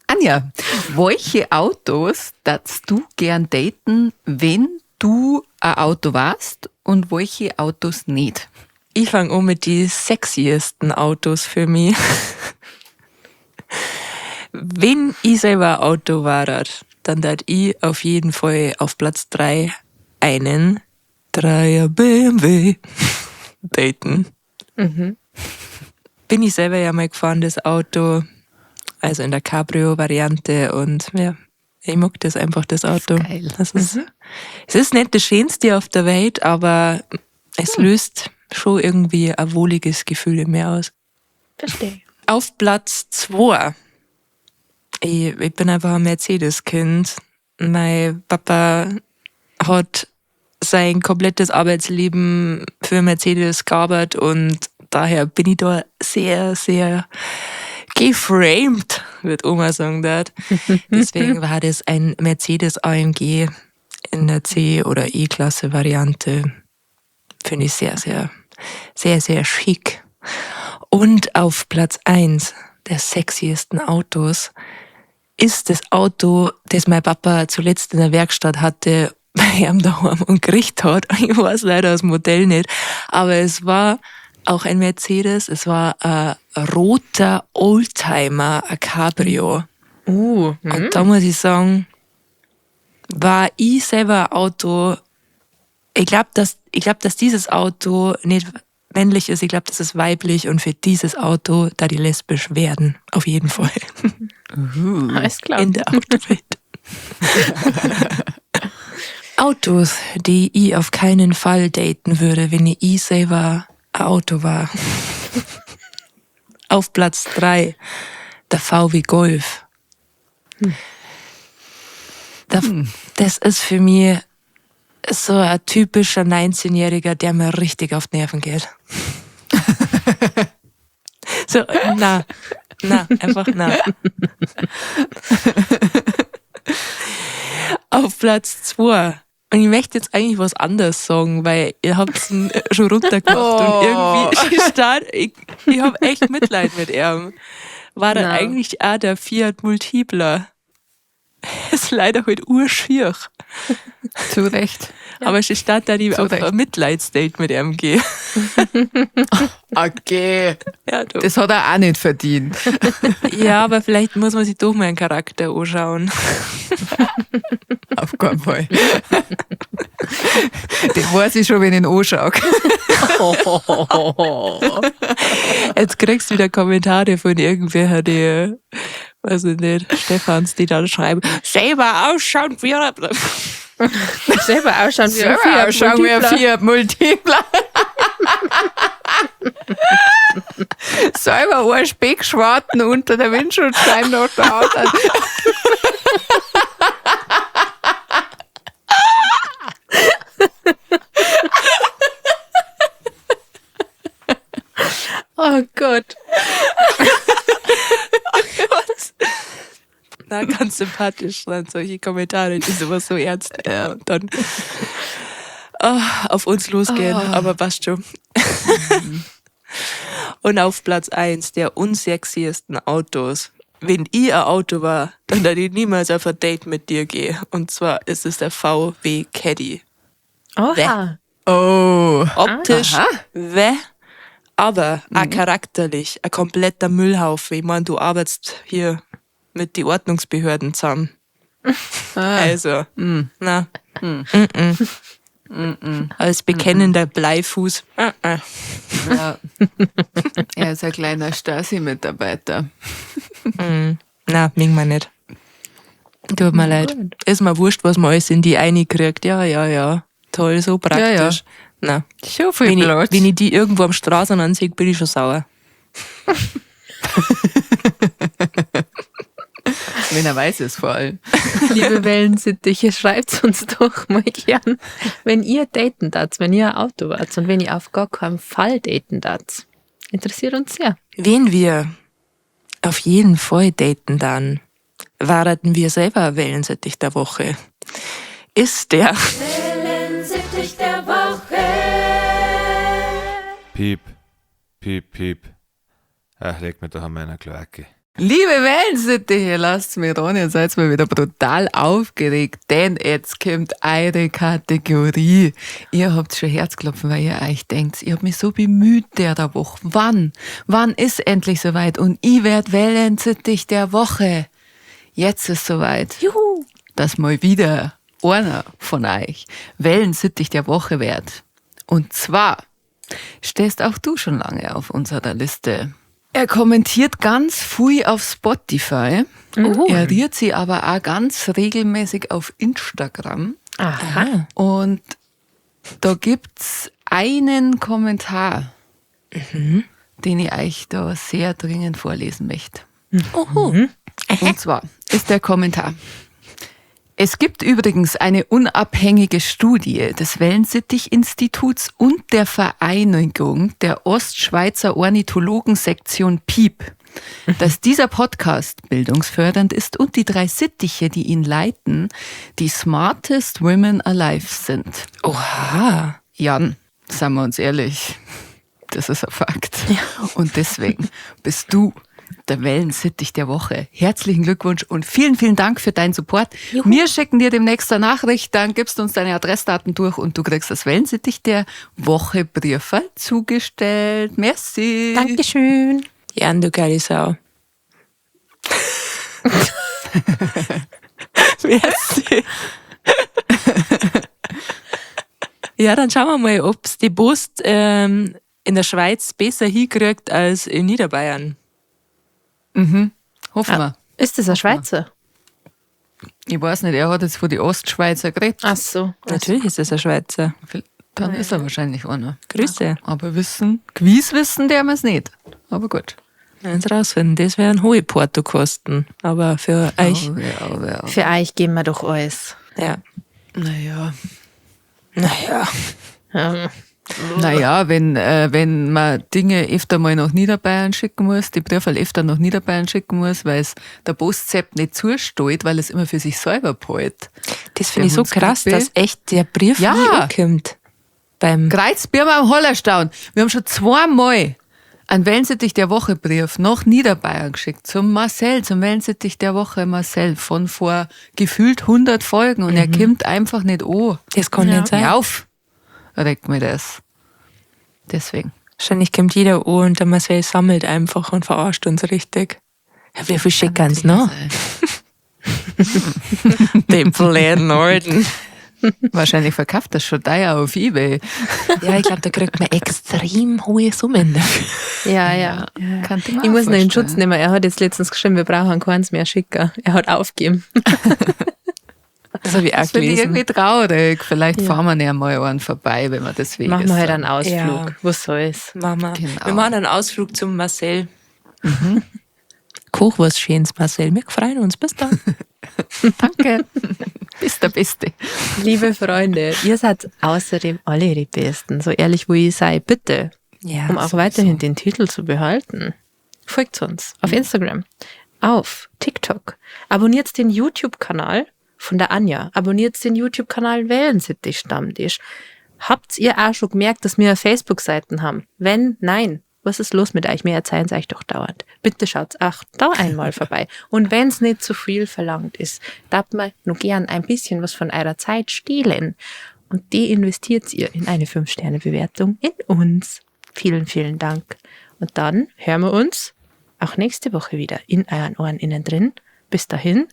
Anja, welche Autos darfst du gern daten, wenn du ein Auto warst und welche Autos nicht? Ich fang an mit die sexiesten Autos für mich. Wenn ich selber ein Auto war, dann darf ich auf jeden Fall auf Platz 3 einen 3er BMW daten. Bin ich selber ja mal gefahren, das Auto, also in der Cabrio-Variante und ja, ich mag das einfach, das Auto. Das ist geil. Das ist, es ist nicht das Schönste auf der Welt, aber es löst schon irgendwie ein wohliges Gefühl in mir aus. Verstehe. Auf Platz 2. Ich bin einfach ein Mercedes-Kind. Mein Papa hat sein komplettes Arbeitsleben für Mercedes gearbeitet und daher bin ich da sehr, sehr geframed, wird Oma sagen dort. Deswegen war das ein Mercedes AMG in der C- oder E-Klasse-Variante. Finde ich sehr, sehr, sehr, sehr schick. Und auf Platz 1 der sexiesten Autos ist das Auto, das mein Papa zuletzt in der Werkstatt hatte, bei ihm daheim und gekriegt hat. Ich weiß leider das Modell nicht, aber es war auch ein Mercedes, es war ein roter Oldtimer, ein Cabrio. Und da muss ich sagen, war ich selber ein Auto, ich glaube, dass dieses Auto nicht männlich ist, ich glaube, das ist weiblich und für dieses Auto, da die lesbisch werden, auf jeden Fall. Alles klar. In der Autowelt. Autos, die ich auf keinen Fall daten würde, wenn ich selber ein Auto war. Auf Platz 3, der VW Golf. Das ist für mich so ein typischer 19-Jähriger, der mir richtig auf die Nerven geht. So, na, einfach na. Auf Platz 2. Und ich möchte jetzt eigentlich was anderes sagen, weil ihr habt es schon runtergemacht. Oh. Und irgendwie steht, ich habe echt Mitleid mit ihm. War dann eigentlich auch der Fiat Multipla. Ist leider halt urschier. Zu Recht. Ja. Aber sie statt da die auf ein Mitleidsdate mit ihm gehe. Okay. Ja, das hat er auch nicht verdient. Ja, aber vielleicht muss man sich doch mal einen Charakter anschauen. Auf keinen Fall. Den weiß ich schon, wenn ich ihn anschaue. Jetzt kriegst du wieder Kommentare von irgendwer, die, weiß ich nicht, Stefans, die dann schreiben, selber ausschauen wie ein Selber ausschauen wie ein Fiat Multipla. Selber ein Speckschwarten unter der Windschutzscheibe noch da. Oh Gott. Oh Gott. Na, ganz sympathisch sind solche Kommentare, die sowas so ernst nehmen und dann auf uns losgehen. Oh. Aber passt schon. Und auf Platz 1 der unsexiesten Autos. Wenn ich ein Auto war, dann würde ich niemals auf ein Date mit dir gehen. Und zwar ist es der VW Caddy. Oha. Oh. Optisch, weh, aber auch charakterlich, ein kompletter Müllhaufen. Ich meine, du arbeitest hier mit den Ordnungsbehörden zusammen. Ah. Also, na. Als bekennender Bleifuß. Ja. Er ist ein kleiner Stasi-Mitarbeiter. Na, mögen wir nicht. Tut mir leid. Ist mir wurscht, was man alles in die eine kriegt. Ja, ja, ja. Toll, so praktisch. Ja, ja. Na. So viel Platz. Wenn ich die irgendwo am Straßen ansehe, bin ich schon sauer. Wenn er weiß es vor allem. Liebe Wellensittiche, schreibt uns doch mal gern, wenn ihr daten darf, wenn ihr ein Auto wart und wenn ihr auf gar keinen Fall daten darf. Interessiert uns sehr. Wen wir auf jeden Fall daten dann, warten wir selber Wellensittich der Woche. Ist der Wellensittich der Woche. Piep, piep, piep. Ach, leg mir doch an meiner Kloake. Liebe Wellensittiche, lasst mich rein, ihr seid mal wieder brutal aufgeregt, denn jetzt kommt eure Kategorie. Ihr habt schon Herzklopfen, weil ihr euch denkt, ich hab mich so bemüht der Woche. Wann? Wann ist endlich soweit? Und ich werd Wellensittich der Woche. Jetzt ist soweit. Juhu! Dass mal wieder einer von euch Wellensittich der Woche wird. Und zwar stehst auch du schon lange auf unserer Liste. Er kommentiert ganz viel auf Spotify. Oh. Er rührt sie aber auch ganz regelmäßig auf Instagram. Aha. Und da gibt's einen Kommentar, den ich euch da sehr dringend vorlesen möchte. Oho. Und zwar ist der Kommentar: Es gibt übrigens eine unabhängige Studie des Wellensittich-Instituts und der Vereinigung der Ostschweizer Ornithologen-Sektion PIEP, dass dieser Podcast bildungsfördernd ist und die drei Sittiche, die ihn leiten, die smartest women alive sind. Oha. Jan, seien wir uns ehrlich, das ist ein Fakt. Ja. Und deswegen bist du der Wellensittich der Woche. Herzlichen Glückwunsch und vielen, vielen Dank für deinen Support. Juhu. Wir schicken dir demnächst eine Nachricht, dann gibst du uns deine Adressdaten durch und du kriegst das Wellensittich der Woche Brieferl zugestellt. Merci. Dankeschön. Jan, du geile Sau. Merci. Ja, dann schauen wir mal, ob's die Post in der Schweiz besser hinkriegt als in Niederbayern. Mhm. Hoffen wir. Ist das ein Schweizer? Ich weiß nicht, er hat jetzt von den Ostschweizer geredet. Ach so. Natürlich ist es ein Schweizer. Dann ist er wahrscheinlich einer. Grüße. Aber wissen, gewiss wissen der es nicht. Aber gut. Eins rausfinden, das wären hohe Portokosten. Aber für euch. Oh, ja, ja. Für euch geben wir doch alles. Ja. Naja. Naja. Naja, wenn man Dinge öfter mal nach Niederbayern schicken muss, die Briefe öfter nach Niederbayern schicken muss, weil es der Postzepp nicht zustellt, weil es immer für sich selber behält. Das finde ich so krass, dass echt der Brief nie ankommt. Beim Kreuzbirma am Hollerstaun. Wir haben schon zweimal einen Wellensittich der Woche Brief nach Niederbayern geschickt, zum Marcel, zum Wellensittich der Woche Marcel von vor gefühlt 100 Folgen und er kommt einfach nicht an. Das kann nicht sein. Auf, regt mir das. Deswegen. Wahrscheinlich kommt jeder an und der Marcel sammelt einfach und verarscht uns richtig. Ja, wie viel schicken sie noch? Den blöden Alten. Wahrscheinlich verkauft das schon teuer auf Ebay. Ja, ich glaube, da kriegt man extrem hohe Summen dafür. Ja. Kann ich mir Ich muss auch ihn in Schutz vorstellen. nehmen. Er hat jetzt letztens geschrieben, wir brauchen keins mehr schicken. Er hat aufgegeben. Das habe ich auch Das finde ich gelesen. irgendwie traurig. Vielleicht fahren wir ja mal einen vorbei, wenn wir das Weg Machen wir halt sind. einen Ausflug. Ja. Was soll's? Machen wir. Genau. Wir machen einen Ausflug zum Marcel. Koch was Schönes, Marcel. Wir freuen uns. Bis dann. Danke. Bist der Beste. Liebe Freunde, ihr seid außerdem alle die Besten. So ehrlich, wo ich sei, bitte. Ja, um auch weiterhin den Titel zu behalten. Folgt uns auf Instagram, auf TikTok. Abonniert den YouTube-Kanal von der Anja. Abonniert den YouTube-Kanal Wellensittich Stammtisch. Habt ihr auch schon gemerkt, dass wir Facebook-Seiten haben? Wenn, nein. Was ist los mit euch? Wir erzählen es euch doch dauernd. Bitte schaut auch da einmal vorbei. Und wenn's nicht zu viel verlangt ist, darf man nur gern ein bisschen was von eurer Zeit stehlen. Und die investiert ihr in eine 5-Sterne-Bewertung in uns. Vielen, vielen Dank. Und dann hören wir uns auch nächste Woche wieder in euren Ohren innen drin. Bis dahin,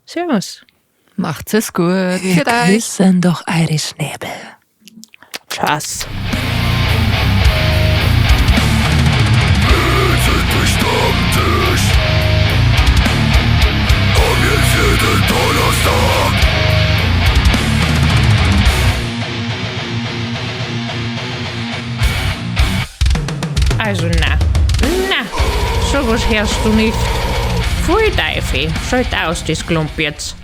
Servus. Macht's es gut. Wir Für euch. küssen doch eure Schnäbel. Tschüss. Also na, na, sowas hörst du nicht. Pfui Teufel, schalt aus das Klump jetzt.